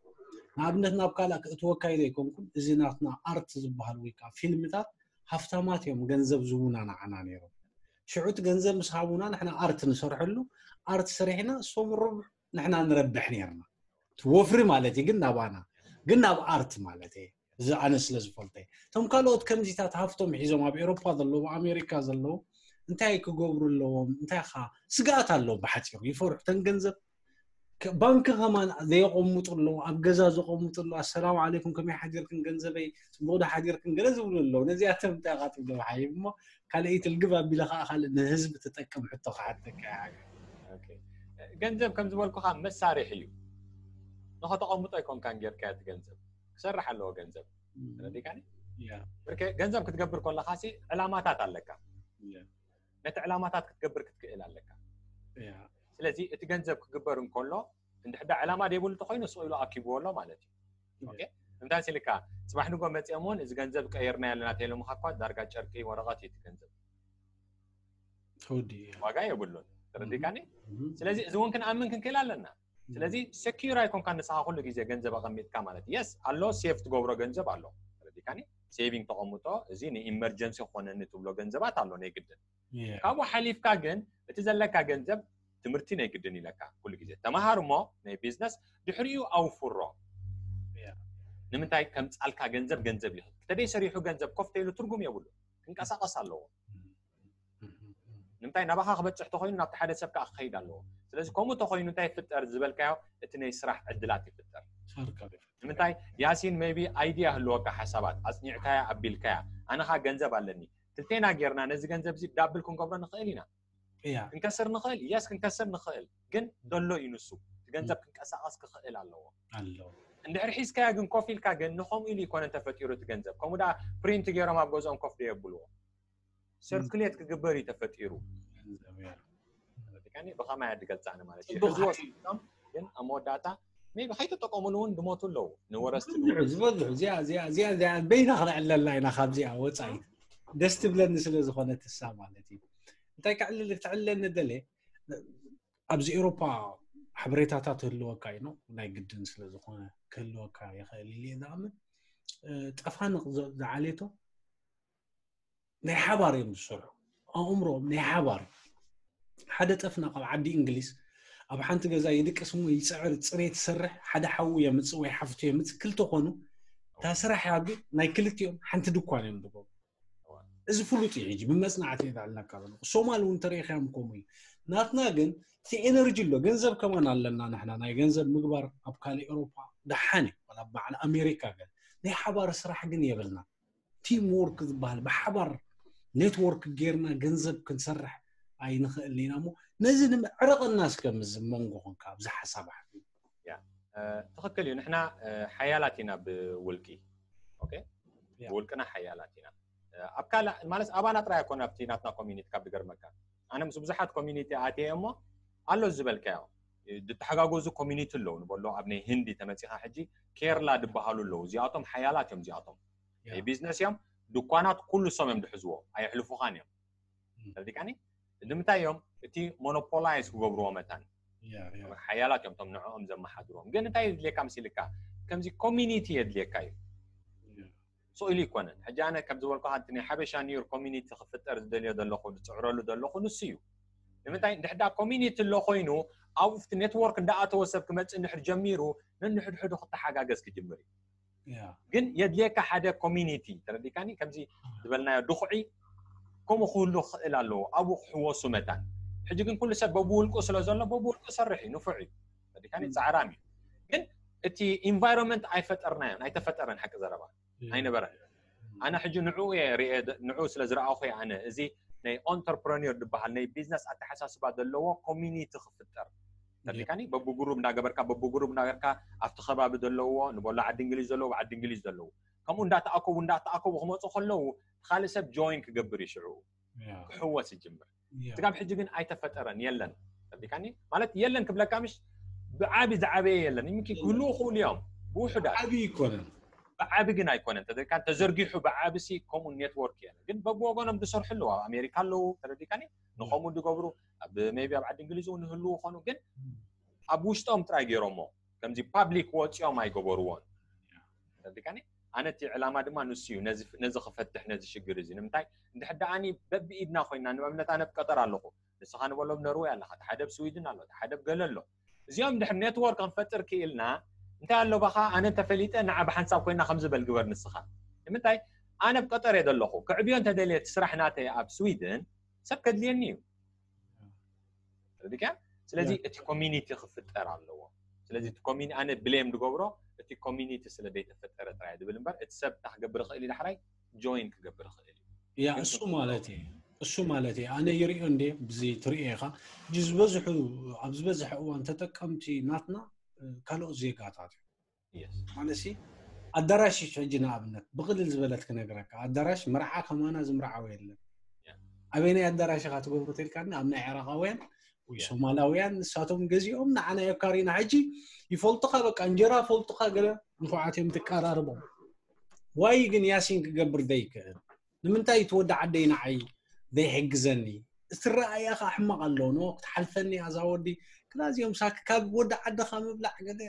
ንኣብነት ናብ ካልእ ክእትወካ ኢለ ኣይኮንኩን፣ እዚ ናትና ኣርት ዝበሃል ወይ ከዓ ፊልምታት ሃፍታማት እዮም ገንዘብ ዝህቡና ንዓና ነይሮም። ሽዑ እቲ ገንዘብ ምስ ሃቡና ንሕና ኣርት ንሰርሐሉ፣ ኣርት ሰሪሕና እሶም ርቡሕ ንሕና ንረብሕ ነይርና። እቲ ወፍሪ ማለት እዩ ግን ናባና ግን ናብ ኣርት ማለት እየ። እዚ ኣነ ስለ ዝፈልጦ እየ። እቶም ካልኦት ከምዚታት ሃፍቶም ሒዞም ኣብ ኤሮፓ ዘለዉ ኣብ ኣሜሪካ ዘለዉ እንታይ ክገብሩ ኣለዎም? እንታይ ኻ ስግኣት ኣለዎም ብሓፂሩ ይፈርሑ። እተን ገንዘብ ባንኪ ከማን ዘየቐምጡ ኣለዉ፣ ኣብ ገዛ ዘቐምጡ ኣለዉ። ኣሰላሙ ዓለይኩም ከመይ ሓዲርክን ገንዘበይ፣ ፅቡቕ ዶ ሓዲርክን ገለ ዝብሉ ኣለዉ። ነዚኣቶም እንታይ ኢኻ ትብሎም ሓይብ እሞ ካልኣይቲ ልግብ ኣቢለ ከዓ ካልእ ንህዝቢ ትጠቅም ሕቶ ክሓተካ እየ። ሓይብ። ገንዘብ ከም ዝበልኩኻ መሳርሒ እዩ። ንኸተቐምጦ ኣይኮንካን ጌርካዮ እቲ ገንዘብ ክሰርሕ ኣለዎ ገንዘብ ተረዲካኒ? ገንዘብ ክትገብር ከለኻ ሲ ዕላማታት ኣለካ። ነቲ ዕላማታት ክትገብር ክትክእል ኣለካ ስለዚ እቲ ገንዘብ ክግበር እንከሎ እንድሕዳ ዕላማ ደይብሉ ተኮይኑ ስቕ ኢሉ ኣኪብዎ ኣሎ ማለት እዩ እንታይ ሲልካ ፅባሕ ንጎ መፅኦም እውን እዚ ገንዘብ ቀይርና ኣለና ተይሎምካ እኳ ዳርጋ ጨርቂ ወረቐት እዩ እቲ ገንዘብ ተወዲ ዋጋ የብሉን ተረዲካኒ ስለዚ እዚ እውን ክንኣምን ክንክእል ኣለና ስለዚ ሰኪር ኣይኮንካ ንስኻ ኩሉ ግዜ ገንዘብ ኣቐሚጥካ ማለት የስ ኣሎ ሴፍ ትገብሮ ገንዘብ ኣሎ ተረዲካኒ ሴቪንግ ተቐምጦ እዚ ንኢመርጀንሲ ክኾነኒ ትብሎ ገንዘባት ኣሎ ናይ ግድን ካብኡ ሓሊፍካ ግን እቲ ዘለካ ገንዘብ ትምህርቲ ናይ ግድን ኢለካ ኩሉ ግዜ ተማሃር እሞ ናይ ቢዝነስ ድሕሪኡ ኣውፍሮ ንምንታይ ከምፃልካ ገንዘብ ገንዘብ ይኽእል ክተደይ ሰሪሑ ገንዘብ ኮፍ ተይሉ ትርጉም የብሉ ክንቀሳቀስ ኣለዎ ንምንታይ ናባኻ ክበፅሕ ተኮይኑ ናብቲ ሓደ ሰብ ከዓ ክኸይድ ኣለዎ ስለዚ ከምኡ ተኮይኑ እንታይ ይፍጠር ዝበልካዮ እቲ ናይ ስራሕ ዕድላት ይፍጠር ንምንታይ ያሲን maybe idea ህልወካ ሓሳባት ኣፅኒዕካያ ኣቢልካያ ኣነኻ ገንዘብ ኣለኒ ክልቴና ጌርና ነዚ ገንዘብ እዚ ዳብል ክንገብሮ ንኽእል ኢና ክንከስር ንኽእል yes ክንከስር ንኽእል ግን ደሎ እዩ ንሱ እቲ ገንዘብ ክንቀሳቀስ ክኽእል ኣለዎ ኣለዎ እንድሕር ሒዝካያ ግን ኮፍ ኢልካ ግን ንኸምኡ ኢሉ ይኮነን ተፈጢሩ እቲ ገንዘብ ከምኡ ዳ ፕሪንት ገይሮም ኣብ ገዝኦም ኮፍ ዶ የብልዎ ሰርኩሌት ክግበር እዩ ተፈጢሩ ብኸማይ ኣድገልፃኒ ማለት እዩ ሕዝዎ ግን ኣብ መወዳእታ ቢ ከይተጠቀሙሉ እውን ድሞቱ ኣለዉ ንወረስቲ ዝበዝሑ እዚኣ እዚኣ እዚኣ እዚኣ በይና ክነዕለላ ኢና ካብዚኣ ወፃኢ ደስ ትብለኒ ስለ ዝኾነት እሳ ማለት እዩ እንታይ ከዕልል ክትዕልለኒ ደለ ኣብዚ ኤሮፓ ሓበሬታታት ህልወካ እዩ ናይ ግድን ስለ ዝኾነ ክህልወካ ይኽእል ኢለ ዝኣምን ጠፋንቕ ዝዓሌቶ ናይ ሓባር እዮም ዝሰርሑ። ኣእምሮኦም ናይ ሓባር እዩ። ሓደ ጠፍና ካብ ዓዲ እንግሊዝ ኣብ ሓንቲ ገዛ ይድቅስ እሞ ይፅዕር፣ ፅሬት ይሰርሕ። ሓደ ሓዉ የምፅእ ወይ ሓፍቱ የምፅእ፣ ክልተ ኮኑ እታ ስራሕ ያቢ ናይ ክልቲኦም ሓንቲ ድኳን እዮም ዝገብሩ። እዚ ፍሉጥ እዩ። ሕጂ ብመፅናዕቲ የዳልነካ ዘሎ ሶማል እውን ተሪኢኻዮም ከምኡ እዩ። ናትና ግን እቲ ኤነርጂ ኣሎ፣ ገንዘብ ከማን ኣለና ንሕና ናይ ገንዘብ ምግባር ኣብ ካልእ ኤውሮፓ ደሓን እዩ፣ ዋላ ኣብ በዓል ኣሜሪካ ገለ ናይ ሓባር ስራሕ ግን የብልና። ቲም ወርክ ዝበሃል ብሓባር ኔትወርክ ጌርና ገንዘብ ክንሰርሕ ኣይንኽእልን ኢና። እሞ ነዚ ንምዕረቕና እስከ ምስ መንጎ ኮንካ ኣብዚ ሓሳብ ኣሕቢሩ ትኽክል እዩ። ንሕና ሓያላት ኢና ብውልቂ ብውልቅና ሓያላት ኢና። ኣብ ካልእ ማለት ኣባና ጥራይ ኣይኮነ ኣብቲ ናትና ኮሚኒቲ ካብ ዝገርመካ ኣነ ምስ ብዙሓት ኮሚኒቲ ኣትየ እሞ ኣሎ ዝበልካዮ ዝተሓጋገዙ ኮሚኒቲ ኣለዉ ንበሎ ኣብ ናይ ህንዲ ተመፂኻ ሕጂ ኬርላ ዝበሃሉ ኣለዉ እዚኣቶም ሓያላት እዮም እዚኣቶም ናይ ቢዝነስ እዮም ድኳናት ኩሉ ሰም እዮም ድሕዝዎ ኣየሕልፉኻን እዮም ተረዲካኒ ንምንታይ እዮም እቲ ሞኖፖላይዝ ክገብርዎ መታን ሓያላት እዮም ቶም ንዕኦም ዘመሓድሮም ግን እንታይ የድልየካ መሲልካ ከምዚ ኮሚኒቲ የድልየካ እዩ ስእሉ ይኮነን ሕጂ ኣነ ከም ዝበልኩ ሓንቲ ናይ ሓበሻ ኒውዮርክ ኮሚኒቲ ክፍጠር ዝደልዮ ዘለኹ ዝፅዕረሉ ዘለኹ ንሱ እዩ ንምንታይ እንድሕዳ ኮሚኒቲ ኣሎ ኮይኑ ኣብኡ ፍቲ ኔትወርክ እንዳኣተወ ሰብ ክመፅእ እንድሕር ጀሚሩ ነንሕድሕዱ ክተሓጋገዝ ክጅምር እዩ ግን የድልየካ ሓደ ኮሚኒቲ ተረዲካኒ ከምዚ ዝበልናዮ ድኹዒ ከምኡ ክህሉ ክኽእል ኣለዎ ኣብኡ ክሕወሱ መታን ሕጂ ግን ኩሉ ሰብ በብውልቁ ስለ ዘሎ በብውልቁ ሰርሕ እዩ ንፉዕ እዩ ተረዲካኒ ፃዕራም እዩ ግን እቲ ኢንቫይሮንመንት ኣይፈጠርናዮን ኣይተፈጠረን ሓቂ ዘረባ ኣይነበረን ኣነ ሕጂ ንዕኡ እየ ርኤ ንዕኡ ስለ ዝረኣኹ እየ ኣነ እዚ ናይ ኦንተርፕረኒር ዝበሃል ናይ ቢዝነስ ኣተሓሳስባ ዘለዎ ኮሚኒቲ ክፍጠር ተሪካኒ በብጉሩብ እንዳገበርካ በብጉሩብ እንዳገርካ ኣብቲ ከባቢ ዘለዎ ንበሎ ዓዲ እንግሊዝ ዘለዎ ዓዲ እንግሊዝ ዘለዎ ከምኡ እንዳተኣከቡ እንዳተኣከቡ ክመፁ ከለዉ ካልእ ሰብ ጆይን ክገብር ይሽዑ ክሕወስ ይጅምር ስጋብ ሕጂ ግን ኣይተፈጠረን የለን ተሪካኒ ማለት የለን ክብለካ ምሽ ብዓቢ ዝዓበየ የለን ይምኪ ክህልዉ ክእሉ እዮም ብውሑዳት ዓቢ ይኮነን ብዓቢ ግን ኣይኮነን ተደካ ተዘርጊሑ ብዓቢ ሲ ከምኡ ኔትወርክ የለ ግን በብወገኖም ዝሰርሑ ኣለዉ ኣብ ኣሜሪካ ኣለዉ ተረዲካኒ ንኸምኡ ዝገብሩ ኣብ ሜቢ ኣብ ዓዲ እንግሊዝ እውን ይህልዉ ኾኑ ግን ኣብ ውሽጦም ጥራይ ገይሮሞ ከምዚ ፓብሊክ ወፂኦም ኣይገበርዎን ተረዲካኒ ኣነ እቲ ዕላማ ድማ ንሱ እዩ ነዚ ክፈትሕ ነዚ ሽግር እዚ ንምንታይ እንድሕር ደኣኒ በብኢድና ኮይና ንኣብነት ኣነ ብቀጠር ኣለኹ ንስኻ ንበሎም ነርወይ ኣለኻ እቲ ሓደ ብ ስዊድን ኣሎ እቲ ሓደ ብ ገለ ኣሎ እዚኦም ድሕር ኔትወርክ ክንፈጥር ክኢልና እንታይ ኣሎ ባኻ ኣነ እንተፈሊጠ ንዓ ብሓንሳብ ኮይና ከም ዝበል ግበር ንስኻ ንምንታይ ኣነ ብ ቀጠር እየ ዘለኹ ክዕብዮ እንተደልየ እቲ ስራሕ ናተይ ኣብ ስዊድን ሰብ ከድልየኒ እዩ ተረዲካ ስለዚ እቲ ኮሚኒቲ ክፍጠር ኣለዎ ስለዚ እቲ ኮሚኒ ኣነ ብሌም ዝገብሮ እቲ ኮሚኒቲ ስለ ዘይተፈጠረ ጥራይ ዝብል እምበር እቲ ሰብ እንታይ ክገብር ይኽእል እዩ ዳሕራይ ጆይን ክገብር ይኽእል እዩ ያ እሱ ማለት እዩ እሱ ማለት እዩ ኣነ ይሪኦ እንደ ብዚ ትሪኦ ኢኻ ሕጂ ዝበዝሑ ኣብ ዝበዝሐ እዋን ተጠቀምቲ ናትና ካልኦት ዜጋታት እዩ ማለሲ ኣዳራሽ ሕጂ ንኣብነት ብቕልል ዝበለት ክነግረካ ኣዳራሽ መርዓ ከማና ዝምርዓው የለን ኣበይ ናይ ኣዳራሽ ኢኻ ትገብሩ ተልካኒ ኣብ ናይ ዕራቃውያን ወይ ሶማላውያን ንሳቶም ገዚኦም ንዓና የካሪና ሕጂ ይፈልጡኻ በቃ እንጀራ ፈልጡኻ ገለ እንኳዓት እዮም ትቀራርቦም ዋይ ግን ያሲን ክገብር ዘይክእል ንምንታይ እቲ ወዲ ዓደይ ንዓይ ዘይሕግዘኒ እቲ ረኣያ ከዓ ሕማቕ ኣሎ ኖ ክትሓልፈኒ ኣዛ ወዲ ክላዚኦም ሳክ ካብ ወዲ ዓድኻ ምብላዕ ገለ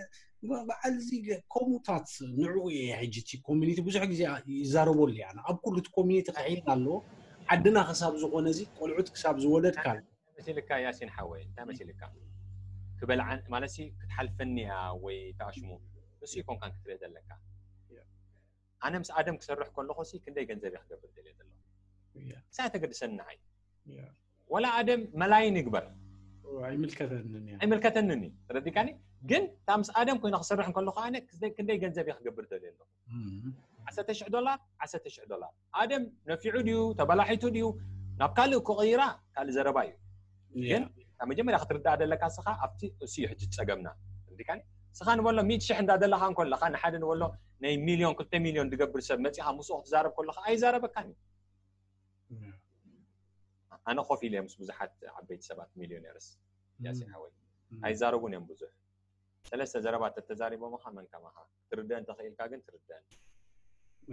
በዓል እዚ ኮሙታት ንዕኡ እየ ሕጂ እቲ ኮሚኒቲ ብዙሕ ግዜ ይዛረበሉ እያ ኣብ ኩሉ እቲ ኮሚኒቲ ክሕይል ኣለዎ ዓድና ክሳብ ዝኾነ እዚ ቆልዑት ክሳብ ዝወለድካ መሲልካ ያሲን ሓወይ እንታይ መሲልካ ክበልዓን ማለት ክትሓልፈኒ እያ ወይ ተኣሽሙ ንሱ ይኮንካን ክትርኢ ዘለካ ኣነ ምስ ኣደም ክሰርሕ ከለኹ ሲ ክንደይ ገንዘብ እየ ክገብር ደልየ ዘለኹ እሳ ተገድሰኒ ንዓይ ወላ ኣደም መላይን ይግበር ኣይምልከተንን እያ ኣይምልከተንን እዩ ተረዲካኒ ግን እታ ምስ ኣደም ኮይነ ክሰርሕ ከለኹ ኣነ ክንደይ ገንዘብ እየ ክገብር ደልየ ኣለኹ ዓሰርተ ሽሕ ዶላር ዓሰርተ ሽሕ ዶላር ኣደም ነፊዑ ድዩ ተበላሒቱ ድዩ ናብ ካልእ ክቕይራ ካልእ ዘረባ እዩ ግን ካብ መጀመርያ ክትርዳእ ደለካ ስኻ ኣብቲ እሱ እዩ ሕጂ ዝፀገምና ተረዲካኒ ስኻ ንበሎ ሚእቲ ሽሕ እንዳደለኻ እንከለኻ ንሓደ ንበሎ ናይ ሚልዮን ክልተ ሚልዮን ዝገብር ሰብ መፂኻ ምስኡ ክትዛረብ ከለኻ ኣይዛረበካን እዩ ኣነ ኮፍ ኢለ ምስ ብዙሓት ዓበይቲ ሰባት ሚልዮኔርስ ያሲን ሓወይ ኣይዛረቡን እዮም ብዙሕ ሰለስተ ዘረባ ተተዛሪቦምኻ መን ከማኻ ትርደአን ተኽኢልካ ግን ትርደአን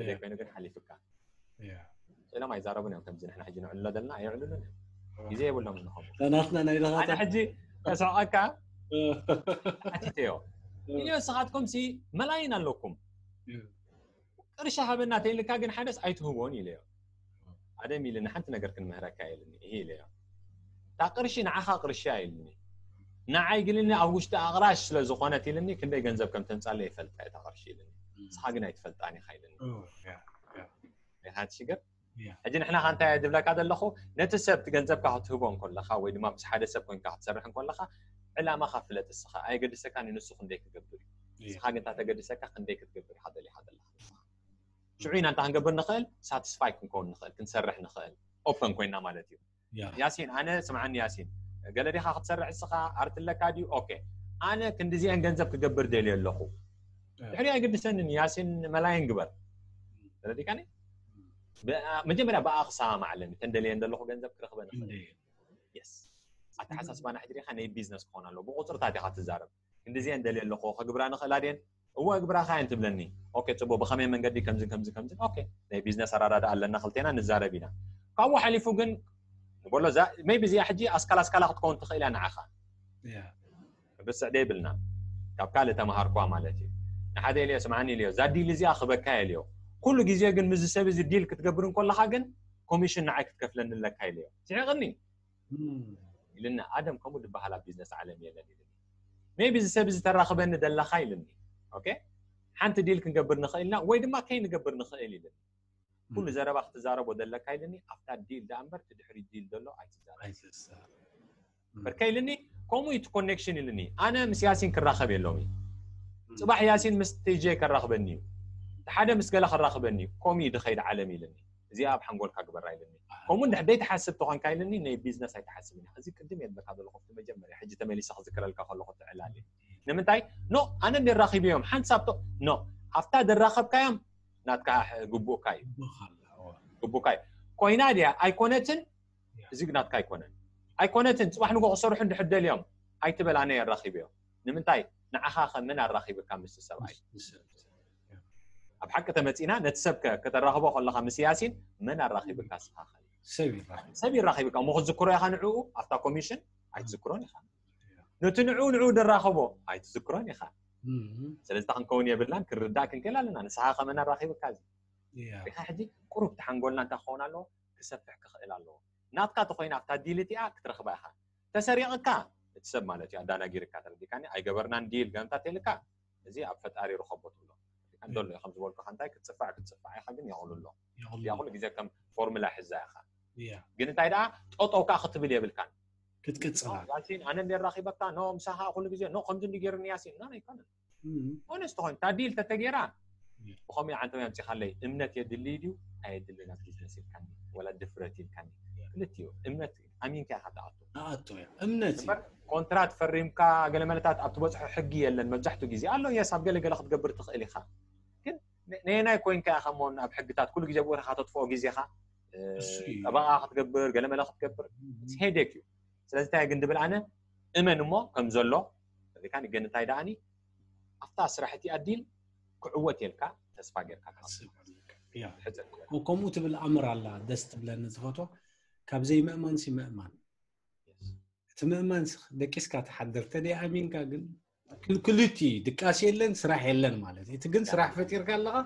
ዘይኮይኑ ግን ሓሊፍካ ኢሎም ኣይዛረቡን እዮም ከምዚ ንሕና ሕጂ ንዕልሎ ዘለና ኣየዕልሉን እዮም ግዜ የብሎም ንኸም ናትና ናይ ደኻታ ሕጂ ተስዕቐካ ኣቲተዮ ኢልዮ ንስኻትኩም ሲ መላይን ኣለኩም ቅርሺ ሃበና ተይልካ ግን ሓደስ ኣይትህቦን ኢለዮ ኣደም ኢልኒ ሓንቲ ነገር ክንምህረካ ኢልኒ። ይሄ ኢለዮ። እታ ቅርሺ ንዓኻ ቅርሺ ኢልኒ። ንዓይ ግልኒ ኣብ ውሽጢ ኣቕራሽ ስለ ዝኾነት ኢልኒ ክንደይ ገንዘብ ከም ተምጻለ ይፈልጣ እታ ቅርሺ ኢልኒ። ንስኻ ግን ኣይትፈልጣን ኢኻ ኢልኒ። Oh, yeah, yeah, ኢኻ ትሽግር? yeah. ሕጂ ንሕና ኻ እንታይ ድብለካ ዘለኹ፣ ነቲ ሰብ እቲ ገንዘብካ ክትህቦ እንከለኻ ወይ ድማ ምስ ሓደ ሰብ ኮይንካ ክትሰርሕ እንከለኻ ዕላማኻ ፍለጥ። እስኻ ኣየገድሰካን እዩ ንሱ ክንደይ ክገብር እዩ። Yeah. ንስኻ ግን እታ ተገድሰካ ክንደይ ክትገብር ኢኻ ደሊኻ ዘለኻ። ሽዑ ኢና እንታይ ክንገብር ንኽእል? ሳቲስፋይ ክንከውን ንኽእል፣ ክንሰርሕ ንኽእል፣ ኦፐን ኮይና ማለት እዩ። Yeah. ያሲን፣ ኣነ ስምዓኒ ያሲን፣ ገለ ዲኻ ክትሰርሕ እስኻ፣ ኣርት ኣለካ ድዩ? ኦኬ፣ ኣነ ክንዲዚአን ገንዘብ ክገብር ደልየ ኣለኹ። Yeah. ድሕሪ ኣይገድሰንን ያሲን፣ መላየን ግበር። ተረዲካኒ? ብኣ- መጀመርያ ብኣ ክሰማማዕ ኣለኒ። ተን ደልየን ዘለኹ ገንዘብ ክረኽበን እኽእል። እንዴ? የስ፣ ኣተሓሳስባና ሕጂ ዲኻ ናይ ቢዝነስ ክኾን ኣለዎ። ብቁፅርታት ኢኻ ትዛረብ። ክንዲዚአን ደልየ ኣለኹ፣ ከግብራ ንኽእላ ድየን? እወ፣ እግብራኻ እየን ትብለኒ። ኦኬ፣ ፅቡቅ፣ ብኸመይ መንገዲ ከምዚ ከምዚ ከምዚ? ኦኬ፣ ናይ ቢዝነስ ኣራዳዳ ኣለና፣ ክልቴና ንዛረብ ኢና። ካብኡ ሓሊፉ ግን ንበሎ፣ ሜይቢ እዚኣ ሕጂ ኣስካላ ኣስካላ ክትከውን ትኽእል እያ ንዓኻ። Yeah. ብስዕ ደይብልና፣ ካብ ካልእ ተምሃርኳ ማለት እዩ። ንሓደ ኢልዮ፣ ስምዓኒ ኢልዮ፣ እዛ ዲል እዚኣ ክበካ ኢልዮ። ኩሉ ግዜ ግን ምስዚ ሰብ እዚ ዲል ክትገብር እንከለኻ ግን ኮሚሽን ንዓይ ክትከፍለኒ ኣለካ ኢልዮ። ስሒቕኒ Mm. ኢልና። ኣደም፣ ከምኡ ዝበሃል ኣብ ቢዝነስ ዓለም የለን ኢልኒ። ሜይቢ እዚ ሰብ እዚ ተራኽበኒ ደለኻ ኢልኒ። ኦኬ፣ ሓንቲ ዲል ክንገብር ንኽእል ኢና ወይ ድማ ከይንገብር ንኽእል ኢልኒ። ኩሉ Mm. ዘረባ ክትዛረቦ ደለካ ኢልኒ። ኣብታ ዲል ደኣ እምበር እቲ ድሕሪ ዲል ዘሎ ኣይትዛረብ። ኣይትዛረብ። በርከ ኢልኒ። ከምኡ እዩ እቲ ኮኔክሽን ኢልኒ። ኣነ ምስ ያሲን ክራኸብ የሎሚ። ጽባሕ ያሲን ምስ ቲጄ ከራኽበኒ እዩ። እቲ ሓደ ምስ ገለ ከራኽበኒ እዩ። ከምኡ እዩ ድኸይድ ዓለም ኢልኒ። እዚኣ ኣብ ሓንጎልካ ግበራ ኢልኒ። ከምኡ እንድሕር ደይትሓስብ ተኾንካ ኢልኒ፣ ናይ ቢዝነስ ኣይትሓስብን ኢኻ። እዚ ቅድም የድለካ ዘለኹ ኣብቲ መጀመርያ፣ ሕጂ ተመሊሰ ክዝክረልካ ከለኹ ትዕላል እዩ። ንምንታይ? ኖ፣ ኣነ እንዲ ራኺብዮም፣ ሓንሳብ ቶ-፣ ኖ፣ ኣብታ ደራኸብካዮም ናትካ ሕ-፣ ግቡእካ እዩ። ይበኻል። ኣዎ። ግቡእካ እዩ። ኮይና ድያ ኣይኮነትን፣ እዚ ናትካ ኣይኮነን። ኣይኮነትን፣ ጽባሕ ንጎ ክሰርሑ እንድሕር ደልዮም ኣይትበል፣ ኣነ የራኺብዮም። ንምንታይ? ንዓኻ ከ መን ኣራኺብካ ምስቲ ሰብኣይ? ንሰብ። ኣብ ሓቂ ተመጺና፣ ነቲ ሰብ ከ-፣ ከተራኽቦ ከለኻ ምስ ያሲን መን ኣራኺብካ? ስኻ ኸ ሰብ ይራኸብ። ሰብ ይራኺብካ እሞ ክትዝክሮ ኢኻ ንዕኡ፣ ኣብታ ኮሚሽን ኣይትዝክሮን ኢኻ። ነቲ ንዕኡ ንዕኡ ድራኸቦ ኣይትዝክሮን ኢኻ። እም፣ ስለዚ እታ ክንከውን የብልናን፣ ክንርዳእ ክንክእል ኣለና። ንስኻ ከ መን ኣራኺብካ? እዚ ያ። ኢኻ ሕጂ ቁሩብ ተሓንጎልና እንታይ ክኸውን ኣለዎ? ክሰፍሕ ክኽእል ኣለዎ። ናትካ ተኾይና ኣብታ ዲል እቲኣ ክትረኽባ ኢኻ። ተሰሪቕካ እቲ ሰብ ማለት እዩ፣ ኣዳናጊርካ፣ ተረዲካኒ? ኣይገበርናን ዲል ገምታት ኢልካ፣ እዚ ኣብ ፈጣሪ ርኸቦ ትብሎ። እንዶ ኣሎ ከም ዝበልኩኻ እንታይ ክትጽፋዕ ክትጽፋዕ ኢኻ፣ ግን ያቑሉ ኣሎ። ያቑሉ። ያቑሉ ግዜ ከም ፎርሙላ ሕዛ ኢኻ። ያ። ግን እንታይ ደኣ ጠጠው ከኣ ክትብል የብልካን። ክትቅጽል። ያሲን ኣነ እንደ ራኺበካ ኖ ምሳኻ ኩሉ ግዜ ኖ ከምዚ እንዲ ገይሩኒ ያሲን ኖ ኣይኮነን። እም፣ ኦነስት ኾይኑ እታ ዲል ተተጌራ ያ። ብኸምኡ ዓንተው ያምጺኻለይ እምነት የድሊ ድዩ ኣየድልን ኣብ ቢዝነስ ኢልካኒ ወላ ድፍረት ኢልካኒ? ያ። ክልቲኡ እምነት ኣሚንካ ኢኻ ትኣቱ። ኣኣቶ ያ። እምነት እዩ። እምበር ኮንትራት ፈሪምካ ገለ መለታት ኣብ ትበጽሖ ሕጊ የለን። መብዛሕትኡ ግዜ ኣሎ የስ ኣብ ገለ ገለ ክትገብር ትኽእል ኢኻ። ግን ነ-፣ ነየናይ ኮይንካ ኢኻ እሞ ኣብ ሕግታት ኩሉ ግዜ ብእግርኻ ተጥፍኦ ግዜኻ? እ፣ እሱ እዩ። ጠበቓ ክትገብር ገለ መለ ክትገብር እም፣ ሄዴክ እዩ። ስለዚ እንታይ ግን ድብል ኣነ እመን እሞ ከም ዘሎ ሪካ ግን እንታይ ደኣኒ ኣብታ ስራሕ እቲኣ ዲል ክዕወት የልካ ተስፋ ጌርካ ሓስብ ኣለካ። ያ። ሕጽር ከምኡ ትብል ኣምር ኣላ ደስ ትብለኒ ዝፈትዋ። ካብ ዘይምእማን ሲ ምእማን። እቲ ምእማን ሲ ደቂስካ ትሓድር፣ ተደይ ኣሚንካ ግን ክል-፣ ክልቲ ድቃስ የለን ስራሕ የለን ማለት እዩ። እቲ ግን ስራሕ ፈጢርካ ኣለኻ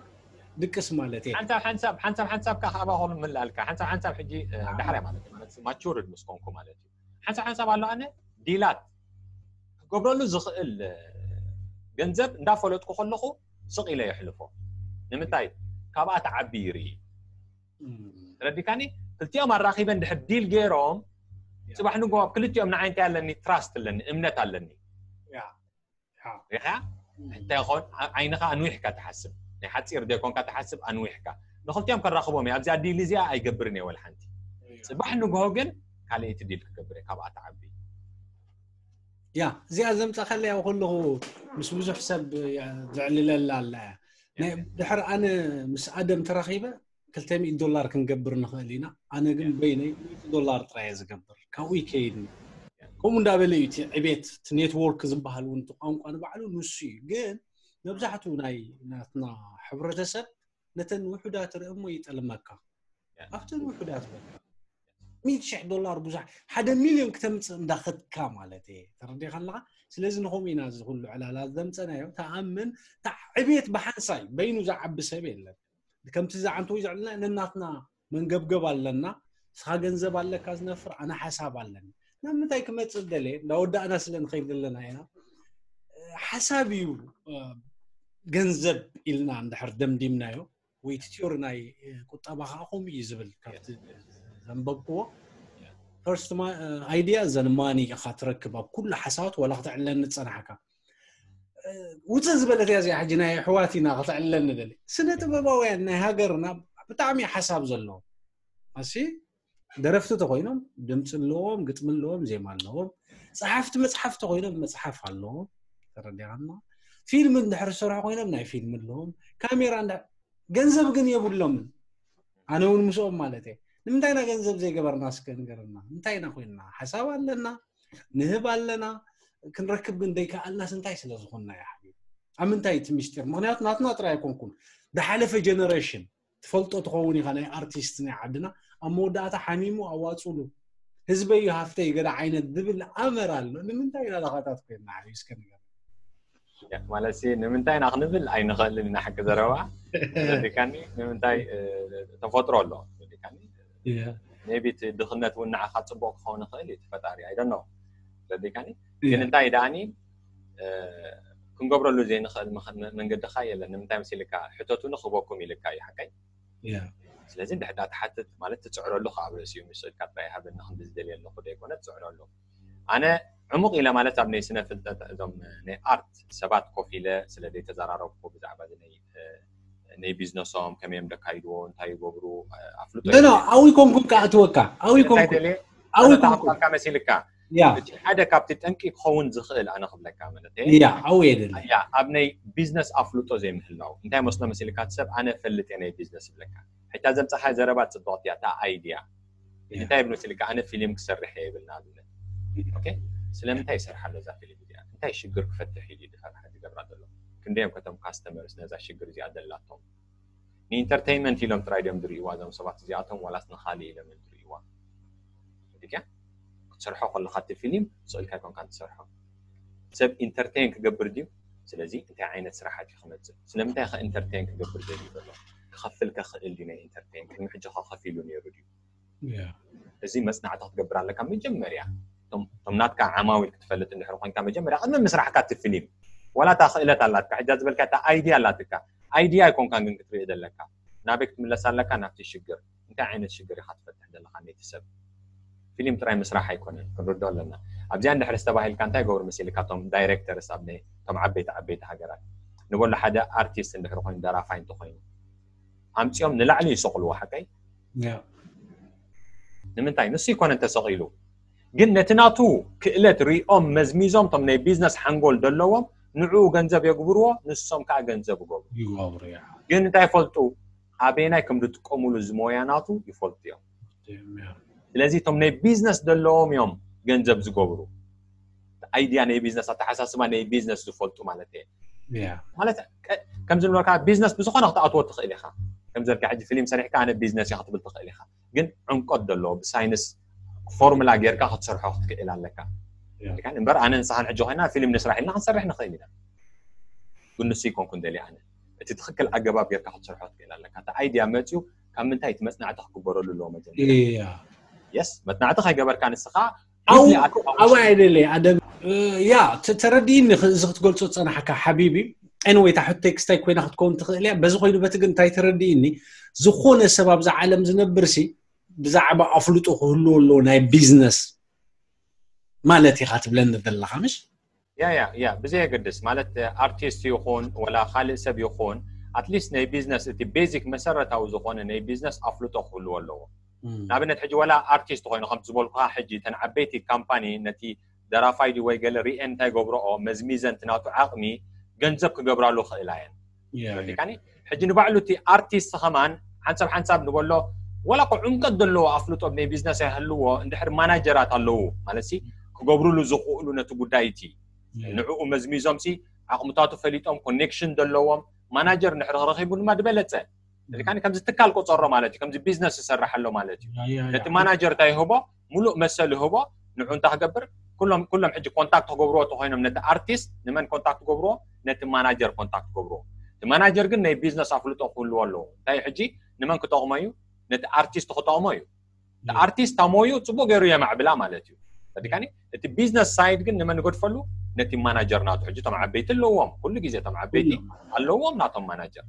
ድቅስ ማለት እዩ። ሓንሳብ ሓንሳብ ሓንሳብ ሓንሳብ ከኣ ካባ ኾኑ ምላልካ ሓንሳብ ሓንሳብ ሕጂ እ፣ ዳሕራይ ማለት እዩ። ማለት ማቹርድ ምስ ኮንኩ ማለት እዩ። ሓንሳብ ሓንሳብ ኣሎ ኣነ ዲላት ክገብረሉ ዝኽእል እ፣ ገንዘብ እንዳፈለጥኩ ከለኹ ስቕ ኢለ የሕልፎ። ንምንታይ? ካብኣ ትዓቢ ይርኢ። እም፣ ተረዲካኒ? ክልቲኦም ኣራኺበን ድሕር ዲል ገይሮም ያ። ጽባሕ ንግሆ ኣብ ክልቲኦም ንዓይ እንታይ ኣለኒ? ትራስት ኣለኒ፣ እምነት ኣለኒ። ያ። ያ። ሪኻ እንታይ ኾን ዓ-፣ ዓይንኻ ኣንዊሕካ ትሓስብ፣ ናይ ሓጺር ዘይኮንካ ትሓስብ፣ ኣንዊሕካ ንኽልቲኦም ከራኽቦም እየ። ኣብዚኣ ዲል እዚኣ ኣይገብርን እየ ወላ ሓንቲ። ጽባሕ ንግሆ ግን ካልኣይቲ ዲል ክገብር እየ፣ ካብኣ ትዓቢ። ያ፣ እዚኣ ዘምጻኻለያ ከለኹ ምስ ብዙሕ ሰብ እያ ዘዕልለላ ኣላ እያ። ናይ ድሕር ኣነ ምስ ኣደም ተራኺበ ክልተ ሚእቲ ዶላር ክንገብር ንኽእል ኢና። ኣነ ግን በይነይ ሚእቲ ዶላር ጥራይ እየ ዝገብር። ካብኡ ይከይድ። ከምኡ እንዳበለ እዩ እቲ ዕቤት፣ እቲ ኔትወርክ ዝበሃል እውን እቲ ቋንቋ ንባዕሉ ንሱ እዩ። ግን መብዛሕትኡ ናይ ናትና ሕብረተሰብ ነተን ውሑዳት ርኢ እሞ ይጠልመካ። ኣብተን ውሑዳት በቃ ሚእቲ ሽሕ ዶላር ብዙሕ፣ ሓደ ሚልዮን ክተምጽእ እንዳኸድካ ማለት እየ። ተረዲኻ ኣለኻ? ስለዚ ንኸምኡ ኢና እዚ ኩሉ ዕላላት ዘምጸናዮ። ተኣምን፣ እታ ዕቤት ብሓንሳይ በይኑ ዝዓቢ ሰብ የለን። ከምቲ ዝዓንተው ዘዕልና ነናትና መንገብገብ ኣለና። ንስኻ ገንዘብ ኣለካ ዝነፍር፣ ኣነ ሓሳብ ኣለኒ። ናብ ምንታይ ክመጽእ ደለ? እንዳወዳእና ስለ ንኸይድ ዘለና ኢና። ሓሳብ እዩ። ገንዘብ ኢልና እንድሕር ደምዲምናዮ፣ ወይ እቲ ቲዮሪ ናይ ቁጠባ ከዓ ከምኡ እዩ ዝብል፣ ካብቲ ዘንበብክዎ። ፈርስት ኣይዲያ ዘን ማኒ ኢኻ ትረክብ ኣብ ኩሉ ሓሳባት፣ ዋላ ክትዕለኒ ዝጸናሕካ። ውፅእ ዝበለት እያ እዚኣ። ሕጂ ናይ ኣሕዋት ኢና ከተዕልለኒ ደሊ። ስነ ጥበባውያን ናይ ሃገርና ብጣዕሚ ሓሳብ ዘለዎም ኣሲ፣ ደረፍቲ ተኮይኖም ድምፂ ኣለዎም፣ ግጥሚ ኣለዎም፣ ዜማ ኣለዎም። ፀሓፍቲ መፅሓፍ ተኮይኖም መፅሓፍ ኣለዎም። ተረዲኻና? ፊልም እንድሕር ዝሰርሑ ኮይኖም ናይ ፊልም ኣለዎም። ካሜራ እንድሕር፣ ገንዘብ ግን የብሎምን። ኣነ እውን ምስኦም ማለት እየ። ንምንታይ ኢና ገንዘብ ዘይገበርና እስከ ንገርና። እንታይ ኢና ኮይንና? ሓሳብ ኣለና፣ ንህብ ኣለና፣ ክንረክብ ግን ደይከኣልናስ እንታይ ስለ ዝኾንና እዩ ሓቢቢ? ኣብ ምንታይ እቲ ምስጢር? ምኽንያቱ ናትና ጥራይ ኣይኮንኩን፣ ዝሓለፈ ጀነሬሽን ትፈልጦ ትኸውን ኢኻ። ናይ ኣርቲስት ናይ ዓድና ኣብ መወዳእታ ሓሚሙ ኣዋፅሉ፣ ህዝበይ እዩ ሃፍተይ ገለ ዓይነት ዝብል ኣመር ኣሎ። ንምንታይ ኢና ዳኻታት ኮይንና ሓቢቢ እስከ ንገር። ማለት ሲ ንምንታይ ኢና ክንብል ኣይንኽእልን ኢና። ሓቂ ዘረባ ረዲካኒ። ንምንታይ ተፈጥሮ ኣሎ ረዲካኒ። ሜቢ እቲ ድኽነት እውን ንዓኻ ፅቡቅ ክኸውን ይኽእል እዩ፣ እቲ ፈጣሪ ኣይደኖ ረዲካኒ። ግን እንታይ ደኣኒ ክንገብረሉ ዘይንኽእል መንገዲ ካ የለን። ንምንታይ መሲልካ? ሕተቱኒ ክህበኩም ኢልካ እዩ ሓቀይ። ስለዚ እንድሕዳ ትሓትት ማለት ትፅዕረሉ ከዓ ኣብ ርእሲኡ ምስ ኢልካ ጥራይ ሃበኒ ክንዲ ዝደልየ ኣለኹ ዘይኮነ ትፅዕረሉ። ኣነ ዕሙቕ ኢለ ማለት ኣብ ናይ ስነ ፍልጠት እዞም ናይ ኣርት ሰባት ኮፍ ኢለ ስለ ዘይተዘራረብኩ ብዛዕባ ናይ ናይ ቢዝነሶም ከመይ እዮም ደካይድዎ እንታይ ይገብሩ ኣፍልጦ ኖ ኣዊ ኮንኩም ከኣትወካ ኣዊ ኮንኩም ኣዊ ኮንኩም መሲልካ እቲ ሓደ ካብቲ ጠንቂ ክኸውን ዝኽእል ኣነ ክብለካ ማለት ያ ኣዊ የደለ ኣብ ናይ ቢዝነስ ኣፍልጦ ዘይምህላው እንታይ መስሎ መሲልካ ሰብ ኣነ ፈልጥ ናይ ቢዝነስ ይብለካ ሕታ ዘምፀኻ ዘረባ ፅብቕቲ እያ እታ ኣይድያ እንታይ ይብል መሲልካ ኣነ ፊልም ክሰርሕ እየ ይብል ንኣብነት ስለምንታይ ይሰርሓ ኣሎ እዛ ፊልም እዚኣ እንታይ ሽግር ክፈትሕ እዩ ዝገብራ ዘሎ ክንደዮም ከቶም ካስተመርስ ነዛ ሽግር እዚኣ ደላቶም ንኢንተርቴይንመንት ኢሎም ጥራይ ድዮም ዝርእይዋ እዞም ሰባት እዚኣቶም ዋላስ ንኻሊእ ኢሎም እዮም ዝርእይዋ እያ ክትሰርሖ ከለካ እቲ ፊልም ስእልካ ይኮንካ ትሰርሖ ሰብ ኢንተርቴይን ክገብር ድዩ ስለዚ እንታይ ዓይነት ስራሓት እዩ ክመፅእ ስለምንታይ ከ ኢንተርቴይን ክገብር ዘድዩ ዘሎ ክኸፍል ከኽእል ድዩ ናይ ኢንተርቴይን ቅድሚ ሕጂ ከ ከፊሉ ነይሩ ድዩ እዚ መፅናዕቲ ክትገብር ኣለካ መጀመርያ እቶም ናትካ ዓማዊል ክትፈልጥ እንድሕር ኮይንካ መጀመርያ ቅድሚ ምስራሕካ እቲ ፊልም ዋላ እታ ክእለት ኣላትካ ሕጃ ዝበልካ እታ ኣይድያ ኣላትካ ኣይድያ ኣይኮንካን ግን ክትርኢ ዘለካ ናበይ ክትምለስ ኣለካ ናብቲ ሽግር እንታይ ዓይነት ሽግር ኢካ ትፈትሕ ዘለካ ነቲ ሰብ ፊልም ጥራይ ምስራሕ ኣይኮነን ክንርድኦ ኣለና ኣብዚኣ እንድሕር ዝተባሂልካ እንታይ ገብሩ መሲልካ እቶም ዳይሬክተርስ ኣብ ቶም ዓበይቲ ዓበይቲ ሃገራት ንበሎ ሓደ ኣርቲስት እንድሕር ኮይኑ ደራፋይ እንተኮይኑ ኣምፅኦም ንላዕሊ ይሰቅልዎ ሓቀይ ንምንታይ ንሱ ይኮነ እንተሰቂሉ ግን ነቲ ናቱ ክእለት ሪኦም መዝሚዞም ቶም ናይ ቢዝነስ ሓንጎል ዘለዎም ንዕኡ ገንዘብ የግብርዎ ንሶም ከዓ ገንዘብ ይገብሩ ይገብሩ ያ ግን እንታይ ይፈልጡ ኣበየናይ ከም ዝጥቀሙሉ ዝሞያ ናቱ ይፈልጡ እዮም ስለዚ እቶም ናይ ቢዝነስ ዘለዎም እዮም ገንዘብ ዝገብሩ ኣይድያ ናይ ቢዝነስ ኣተሓሳስባ ናይ ቢዝነስ ዝፈልጡ ማለት እየ ማለት ከም ዝብለካ ቢዝነስ ብዝኾነ ክትኣትዎ ትኽእል ኢኻ ከም ዘልካ ሕጂ ፊልም ሰሪሕካ ኣነ ቢዝነስ እየ ክትብል ትኽእል ኢኻ ግን ዕምቆት ዘለዎ ብሳይንስ ፎርሙላ ጌርካ ክትሰርሖ ክትክእል ኣለካ እምበር ኣነ ንስኻን ሕጂ ኮይና ፊልም ንስራሕ ኢልና ክንሰርሕ ንኽእል ኢና ግን ንሱ ይኮንኩ እንደሊ ኣነ እቲ ትኽክል ኣገባብ ጌርካ ክትሰርሖ ትክእል ኣለካ እቲ ኣይድያ መፅዩ ካብ ምንታይ እቲ መፅናዕቲ ክግበረሉ ኣለዎ መጀመርያ የስ መፅናዕቲ ከይገበርካ ንስኻ ኣባይ ኣይደለ ኣደም ያ ተረዲእኒ እዚ ክትገልፆ ዝፀናሕካ ሓቢቢ ኤንወይ እታ ሕቶ ቴክስታይ ኮይና ክትከውን ትኽእል እያ በዚ ኮይኑ በቲ ግን እንታይ ተረዲእኒ ዝኾነ ሰብ ኣብዛ ዓለም ዝነብር ሲ ብዛዕባ ኣፍልጦ ክህልዎ ኣለዎ ናይ ቢዝነስ ማለት ኢኻ ትብለኒ ዘለኻ ምሽ ያ ያ ያ ብዘየገድስ ማለት ኣርቲስት ይኹን ወላ ካልእ ሰብ ይኹን ኣትሊስት ናይ ቢዝነስ እቲ ቤዚክ መሰረታዊ ዝኾነ ናይ ቢዝነስ ኣፍልጦ ክህልዎ ኣለዎ ንኣብነት ሕጂ ወላ ኣርቲስት ኮይኑ ከም ዝበልኩካ ሕጂ ተን ዓበይቲ ካምፓኒ ነቲ ደራፋይ ድዩ ወይ ገለ ሪኤን እንታይ ገብረኦ መዝሚዘን እቲ ናቱ ዓቕሚ ገንዘብ ክገብራሉ ክእላ እየን ተረዲእካኒ ሕጂ ንባዕሉ እቲ ኣርቲስት ከማን ሓንሳብ ሓንሳብ ንበሎ ወላ ኮ ዕምቀት ዘለዎ ኣፍልጦ ናይ ቢዝነስ ኣይህልዎ እንድሕር ማናጀራት ኣለዉ ማለት ሲ ክገብሩሉ ዝኽእሉ ነቲ ጉዳይ እቲ ንዕኡ መዝሚዞም ሲ ዓቕምታቱ ፈሊጦም ኮኔክሽን ዘለዎም ማናጀር እንድሕር ክረኺቡ ድማ ዝበለፀ እዚ ከኣ ከምዚ ትካል ቆፀሮ ማለት እዩ ከምዚ ቢዝነስ ዝሰርሕ ኣሎ ማለት እዩ ነቲ ማናጀር እንታይ ይህቦ ሙሉእ መሰል ይህቦ ንዑ እንታይ ክገብር ኩሎም ኩሎም ሕጂ ኮንታክት ክገብርዎ ተኮይኖም ነቲ ኣርቲስት ንመን ኮንታክት ክገብርዎ ነቲ ማናጀር ኮንታክት ክገብርዎ እቲ ማናጀር ግን ናይ ቢዝነስ ኣፍልጦ ክህልዎ ኣለዎ እንታይ ሕጂ ንመን ክጠቕሞ እዩ ነቲ ኣርቲስት ክጠቕሞ እዩ። ኣርቲስት ኣሞዩ ጽቡቅ ገይሩ የማዕብላ ማለት እዩ። ፈዲካኒ እቲ ቢዝነስ ሳይድ ግን ንመን ገድፈሉ? ነቲ ማናጀር ናቱ። ሕጂ እቶም ዓበይቲ ኣለዎም፣ ኩሉ ግዜ እቶም ዓበይቲ ኣለዎም ናቶም ማናጀር።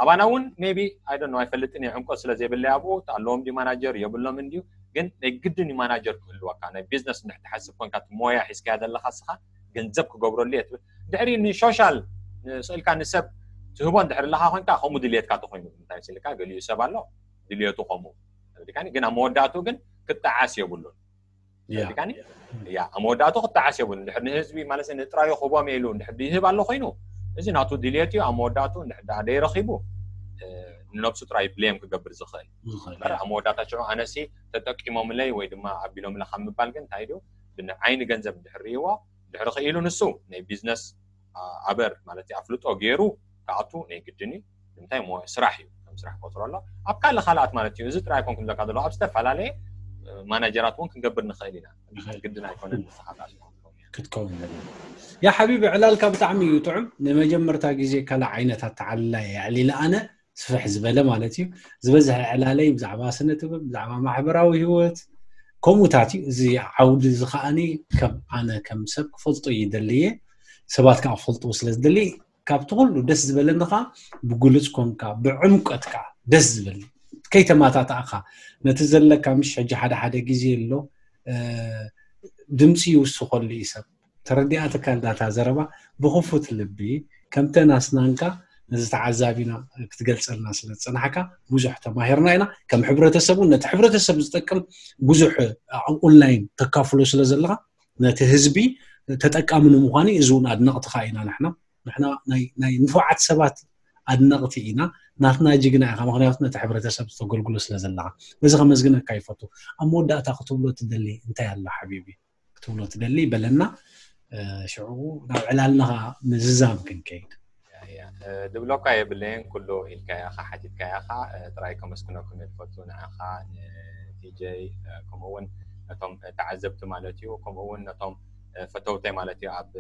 ኣባና እውን ሜቢ ኣይ ዶንት ኖ ኣይፈልጥን እየ፣ ዕምቆት ስለ ዘይብለይ ኣብኡ ኣለዎም ድዩ ማናጀር የብሎም እንድዩ። ግን ናይ ግድን እዩ ማናጀር ክህልወካ፣ ናይ ቢዝነስ እንድሕር ትሓስብ ኮንካ፣ እቲ ሞያ ሒዝካያ ዘለካ ስኻ ገንዘብ ክገብረሉ እየ ትብል። ድሕሪ ንሶሻል ስእልካ ንሰብ ትህቦ እንድሕር ኣለካ ኮንካ፣ ከምኡ ድልየትካ ተኮይኑ እንታይ ስልካ ገሊኡ ሰብ ኣሎ ድልየቱ ከምኡ። ፈዲካኒ ግን ኣብ መወዳእቱ ግን ክጠዓስ የብሉን። ፈዲካኒ ያ ኣብ መወዳእቱ ክጠዓስ የብሉን። ድሕር ንህዝቢ ማለት ንጥራዩ ክቦም ኢሉ ድሕር ይህብ ኣሎ ኮይኑ፣ እዚ ናቱ ድልየት እዩ። ኣብ መወዳእቱ ድሕር ደኣ ደይረኺቡ ንነብሱ ጥራይ ብሌም ክገብር ዝኽእል። ኣብ መወዳእታ ሽዑ ኣነሲ ተጠቂሞምለይ ወይ ድማ ኣቢሎምለ ካብ ምባል ግን እንታይ ድዩ ብዓይኒ ገንዘብ ድሕር ርእይዎ፣ ድሕሪ ክኢሉ ንሱ ናይ ቢዝነስ ኣበር ማለት ኣፍልጦ ገይሩ ክኣቱ ናይ ግድን እዩ። ንምንታይ ሞ ስራሕ እዩ፣ ከም ስራሕ ቆፅሮ ኣሎ። ኣብ ካልእ ካልኣት ማለት እዩ። እዚ ጥራይ ኣይኮንኩን ዝብለካ ዘለኹ፣ ኣብ ዝተፈላለየ ማናጀራት እውን ክንገብር ንኽእል ኢና። ግድን ኣይኮነን ንስኻ ክትከውን። ያ ሓቢቢ ዕላልካ ብጣዕሚ እዩ ጥዑም። ንመጀመርታ ግዜ ካልእ ዓይነት ኣተዓልላ የዕሊለ ኣነ ስፍሕ ዝበለ ማለት እዩ። ዝበዝሐ ዕላለይ ብዛዕባ ስነ ጥበብ፣ ብዛዕባ ማሕበራዊ ህይወት ከምኡታት እዩ። እዚ ዓውዲ እዚ ከዓኒ ከም ኣነ ከም ሰብ ክፈልጦ ይደልየ፣ ሰባት ከዓ ክፈልጥዎ ስለ ዝደሊ ካብቲ ኩሉ ደስ ዝበለኒ ከዓ ብግሉፅ ኮንካ ብዕምቀት ከዓ ደስ ዝብል ከይተማታታእካ ነቲ ዘለካ ምሽ ሕጂ ሓደ ሓደ ግዜ ኣሎ ድምፂ ይውስኸሉ እዩ ሰብ ተረዲኣትካ እንዳታ ዘረባ ብኽፉት ልቢ ከምተን ኣስናንካ ነዚ ተዓዛቢና ክትገልፀልና ስለ ዝፀናሕካ ብዙሕ ተማሂርና ኢና። ከም ሕብረተሰቡ ነቲ ሕብረተሰብ ዝጠቅም ብዙሕ ኣብ ኦንላይን ተካፍሎ ስለ ዘለካ ነቲ ህዝቢ ተጠቃሚ ንምዃኑ እዚ እውን ኣድነቕትኻ ኢና ንሕና ንሕና ናይ ንፉዓት ሰባት ኣድነቕቲ ኢና። ናትና ጅግና ኢኻ፣ ምክንያቱ ነቲ ሕብረተሰብ ዝተገልግሎ ስለ ዘለኻ በዚ ከመስግነካ ይፈቱ። ኣብ መወዳእታ ክትብሎ ትደሊ እንታይ ኣሎ ሓቢቢ? ክትብሎ ትደሊ በለና። ሽዑ ናብ ዕላልና ምዝዛም ክንከይድ። ድብለኳ የብለየን ኩሉ ኢልካያ ኢኻ ሓቲትካያ ኢኻ። ጥራይ ከመስግነኩም እየ ዝፈቱ ንዓኻ ንቲጀይ ከምኡ እውን ነቶም ተዓዘብቲ ማለት እዩ ከምኡ እውን ነቶም ፈተውተይ ማለት እዩ ኣብ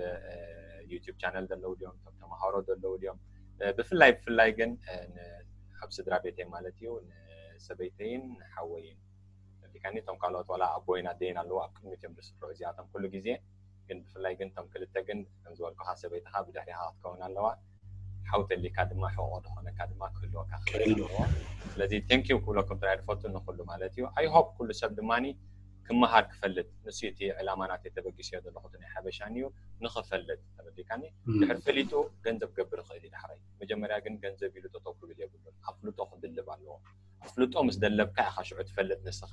ዩቲዩብ ቻነል ዘለዉ ድዮም እቶም ተምሃሮ ዘለዉ ድዮም ብፍላይ ብፍላይ ግን ኣብ ስድራ ቤተይ ማለት እዩ ንሰበይተይን ንሓወይን ዲካኒ እቶም ካልኦት ዋላ ኣቦይን ኣደይን ኣለዉ ኣብ ቅድሚት እዮም ዝስርዑ እዚኣቶም ኩሉ ግዜ ግን ብፍላይ ግን እቶም ክልተ ግን ከም ዝበልኩኻ ሰበይትኻ ብድሕሪኻ ክትከውን ኣለዋ ሓው ተሊካ ድማ ሕቆ ዝኾነካ ድማ ክህልወካ ክኽእል ኣለዎ ስለዚ thank you ክብለኩም ጥራይ ዝፈቱ ንኩሉ ማለት እዩ I hope ኩሉ ሰብ ድማ ክመሃር ክፈልጥ ንሱ እቲ ዕላማ ናተይ ተበጊሰዮ ዘለኹ ናይ ሓበሻን እዩ ንኽፈልጥ ተረዲካኒ ድሕር ፈሊጡ ገንዘብ ክገብር ይኽእል እዩ ዳሕራይ መጀመርያ ግን ገንዘብ ኢሉ ጠጠው ክብል የብሉን ኣፍልጦ ክድልብ ኣለዎ ኣፍልጦ ምስ ደለብካ ኢኻ ሽዑ ትፈልጥ ንስኻ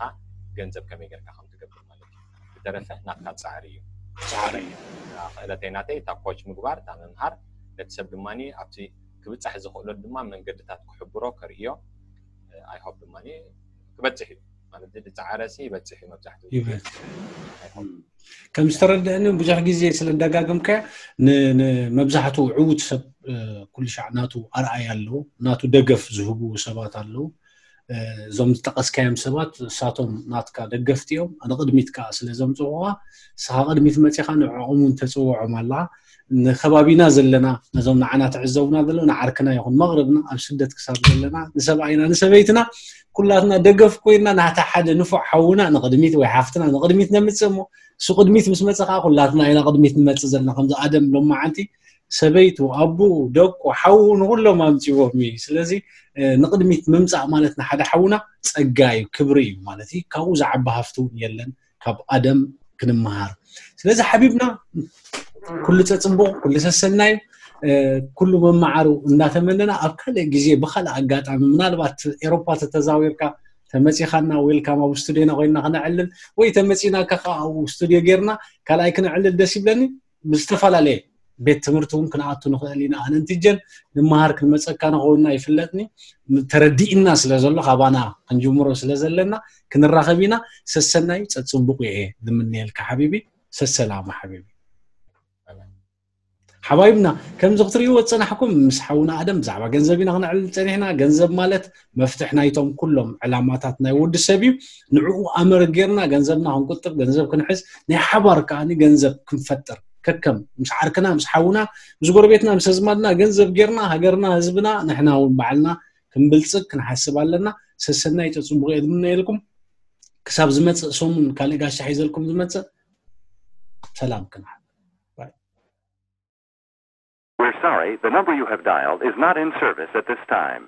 ገንዘብ ከመይ ጌርካ ከም ትገብር ማለት እዩ። ብተረፈ ናትካ ጻዕሪ እዩ። ጻዕሪ እዩ። ክእለተይ ናተይ እታ ኮች ምግባር እታ ምምሃር ነቲ ሰብ ድማ ኣብቲ ክብጻሕ ዝኽእሎ ድማ መንገድታት ክሕብሮ ከርእዮ I hope ድማ ክበጽሕ እዩ ማለት ዝጸዓረ ሲ ይበጽሕ እዩ መብዛሕትኡ ይበጽሕ ከም ዝተረድአኒ ብዙሕ ግዜ ስለ ደጋግምካዮ ንመብዛሕትኡ ዕዉት ሰብ ኩሉ ሻዕ ናቱ ኣርኣያ ኣለዎ ናቱ ደገፍ ዝህቡ ሰባት ኣለዉ እዞም ዝጠቀስካዮም ሰባት እሳቶም ናትካ ደገፍቲ እዮም ንቅድሚት ከዓ ስለ ዘምፅኹካ ንስኻ ቅድሚት መፂኻ ንዕኦም እውን ተፅውዖም ኣለካ ንከባቢና ዘለና ነዞም ንዓና ትዕዘቡና ዘለዉ ንዓርክና ይኹን መቅርብና ኣብ ስደት ክሳብ ዘለና ንሰብኣይና ንሰበይትና ኩላትና ደገፍ ኮይና ናታ ሓደ ንፉዕ ሓውና ንቅድሚት ወይ ሓፍትና ንቅድሚት ነምፅእ እሞ እሱ ቅድሚት ምስ መፀ ከዓ ኩላትና ኢና ቅድሚት ንመፅእ ዘለና ከምዚ ኣደም ሎማዓንቲ ሰበይቱ ኣቦኡ ደቁ ሓዉ ንኩሎም ኣምፂዎም እዩ ስለዚ ንቅድሚት ምምፃእ ማለት ንሓደ ሓውና ፀጋ እዩ ክብሪ እዩ ማለት እዩ ካብኡ ዝዓቢ ሃፍቲ እውን የለን ካብ ኣደም ክንመሃር ስለዚ ሓቢብና ኩሉ ፀፅቡቅ ኩሉ ሰሰናዩ ኩሉ መማዓሩ እንዳተመነና ኣብ ካልእ ግዜ ብካልእ ኣጋጣሚ ምናልባት ኤሮፓ ተተዛዊርካ ተመፂኻና ዌልካም ኣብ ስቱዲዮና ኮይና ክነዕልል ወይ ተመፂናካ ከዓ ኣብ ስቱዲዮ ጌርና ካልኣይ ክነዕልል ደስ ይብለኒ ብዝተፈላለየ ቤት ትምህርቲ እውን ክንኣቱ ንኽእል ኢና ኣነ እንትጀን ንመሃር ክንመፀካ ንኸውን ኣይፍለጥኒ ተረዲእና ስለ ዘሎ ካባና ክንጅምሮ ስለ ዘለና ክንራኸብ ኢና ሰሰናዩ ፀፅቡቁ እየ ዝምነየልካ ሓቢቢ ሰሰላማ ሓቢቢ ሓባይብና ከምዚ ክትርእይዎ ዝፀናሕኩም ምስ ሓውና ኣደም ብዛዕባ ገንዘብ ኢና ክነዕልል ፀኒሕና ገንዘብ ማለት መፍትሕ ናይቶም ኩሎም ዕላማታት ናይ ወዲ ሰብ እዩ ንዕኡ ኣመር ጌርና ገንዘብና ክንቁጥብ ገንዘብ ክንሕዝ ናይ ሓባር ከዓ ገንዘብ ክንፈጥር ከከም ምስ ዓርክና ምስ ሓውና ምስ ጎረቤትና ምስ ህዝማድና ገንዘብ ጌርና ሃገርና ህዝብና ንሕና እውን ባዕልና ክንብልፅግ ክንሓስብ ኣለና። ሰሰናይ፣ ፅቡቕ እየ ዝምነየልኩም። ክሳብ ዝመፅእ ሰሙን ካልእ ጋሻ ሒዘልኩም ዝመፅእ፣ ሰላም ክንሓ We're sorry, the number you have dialed is not in service at this time.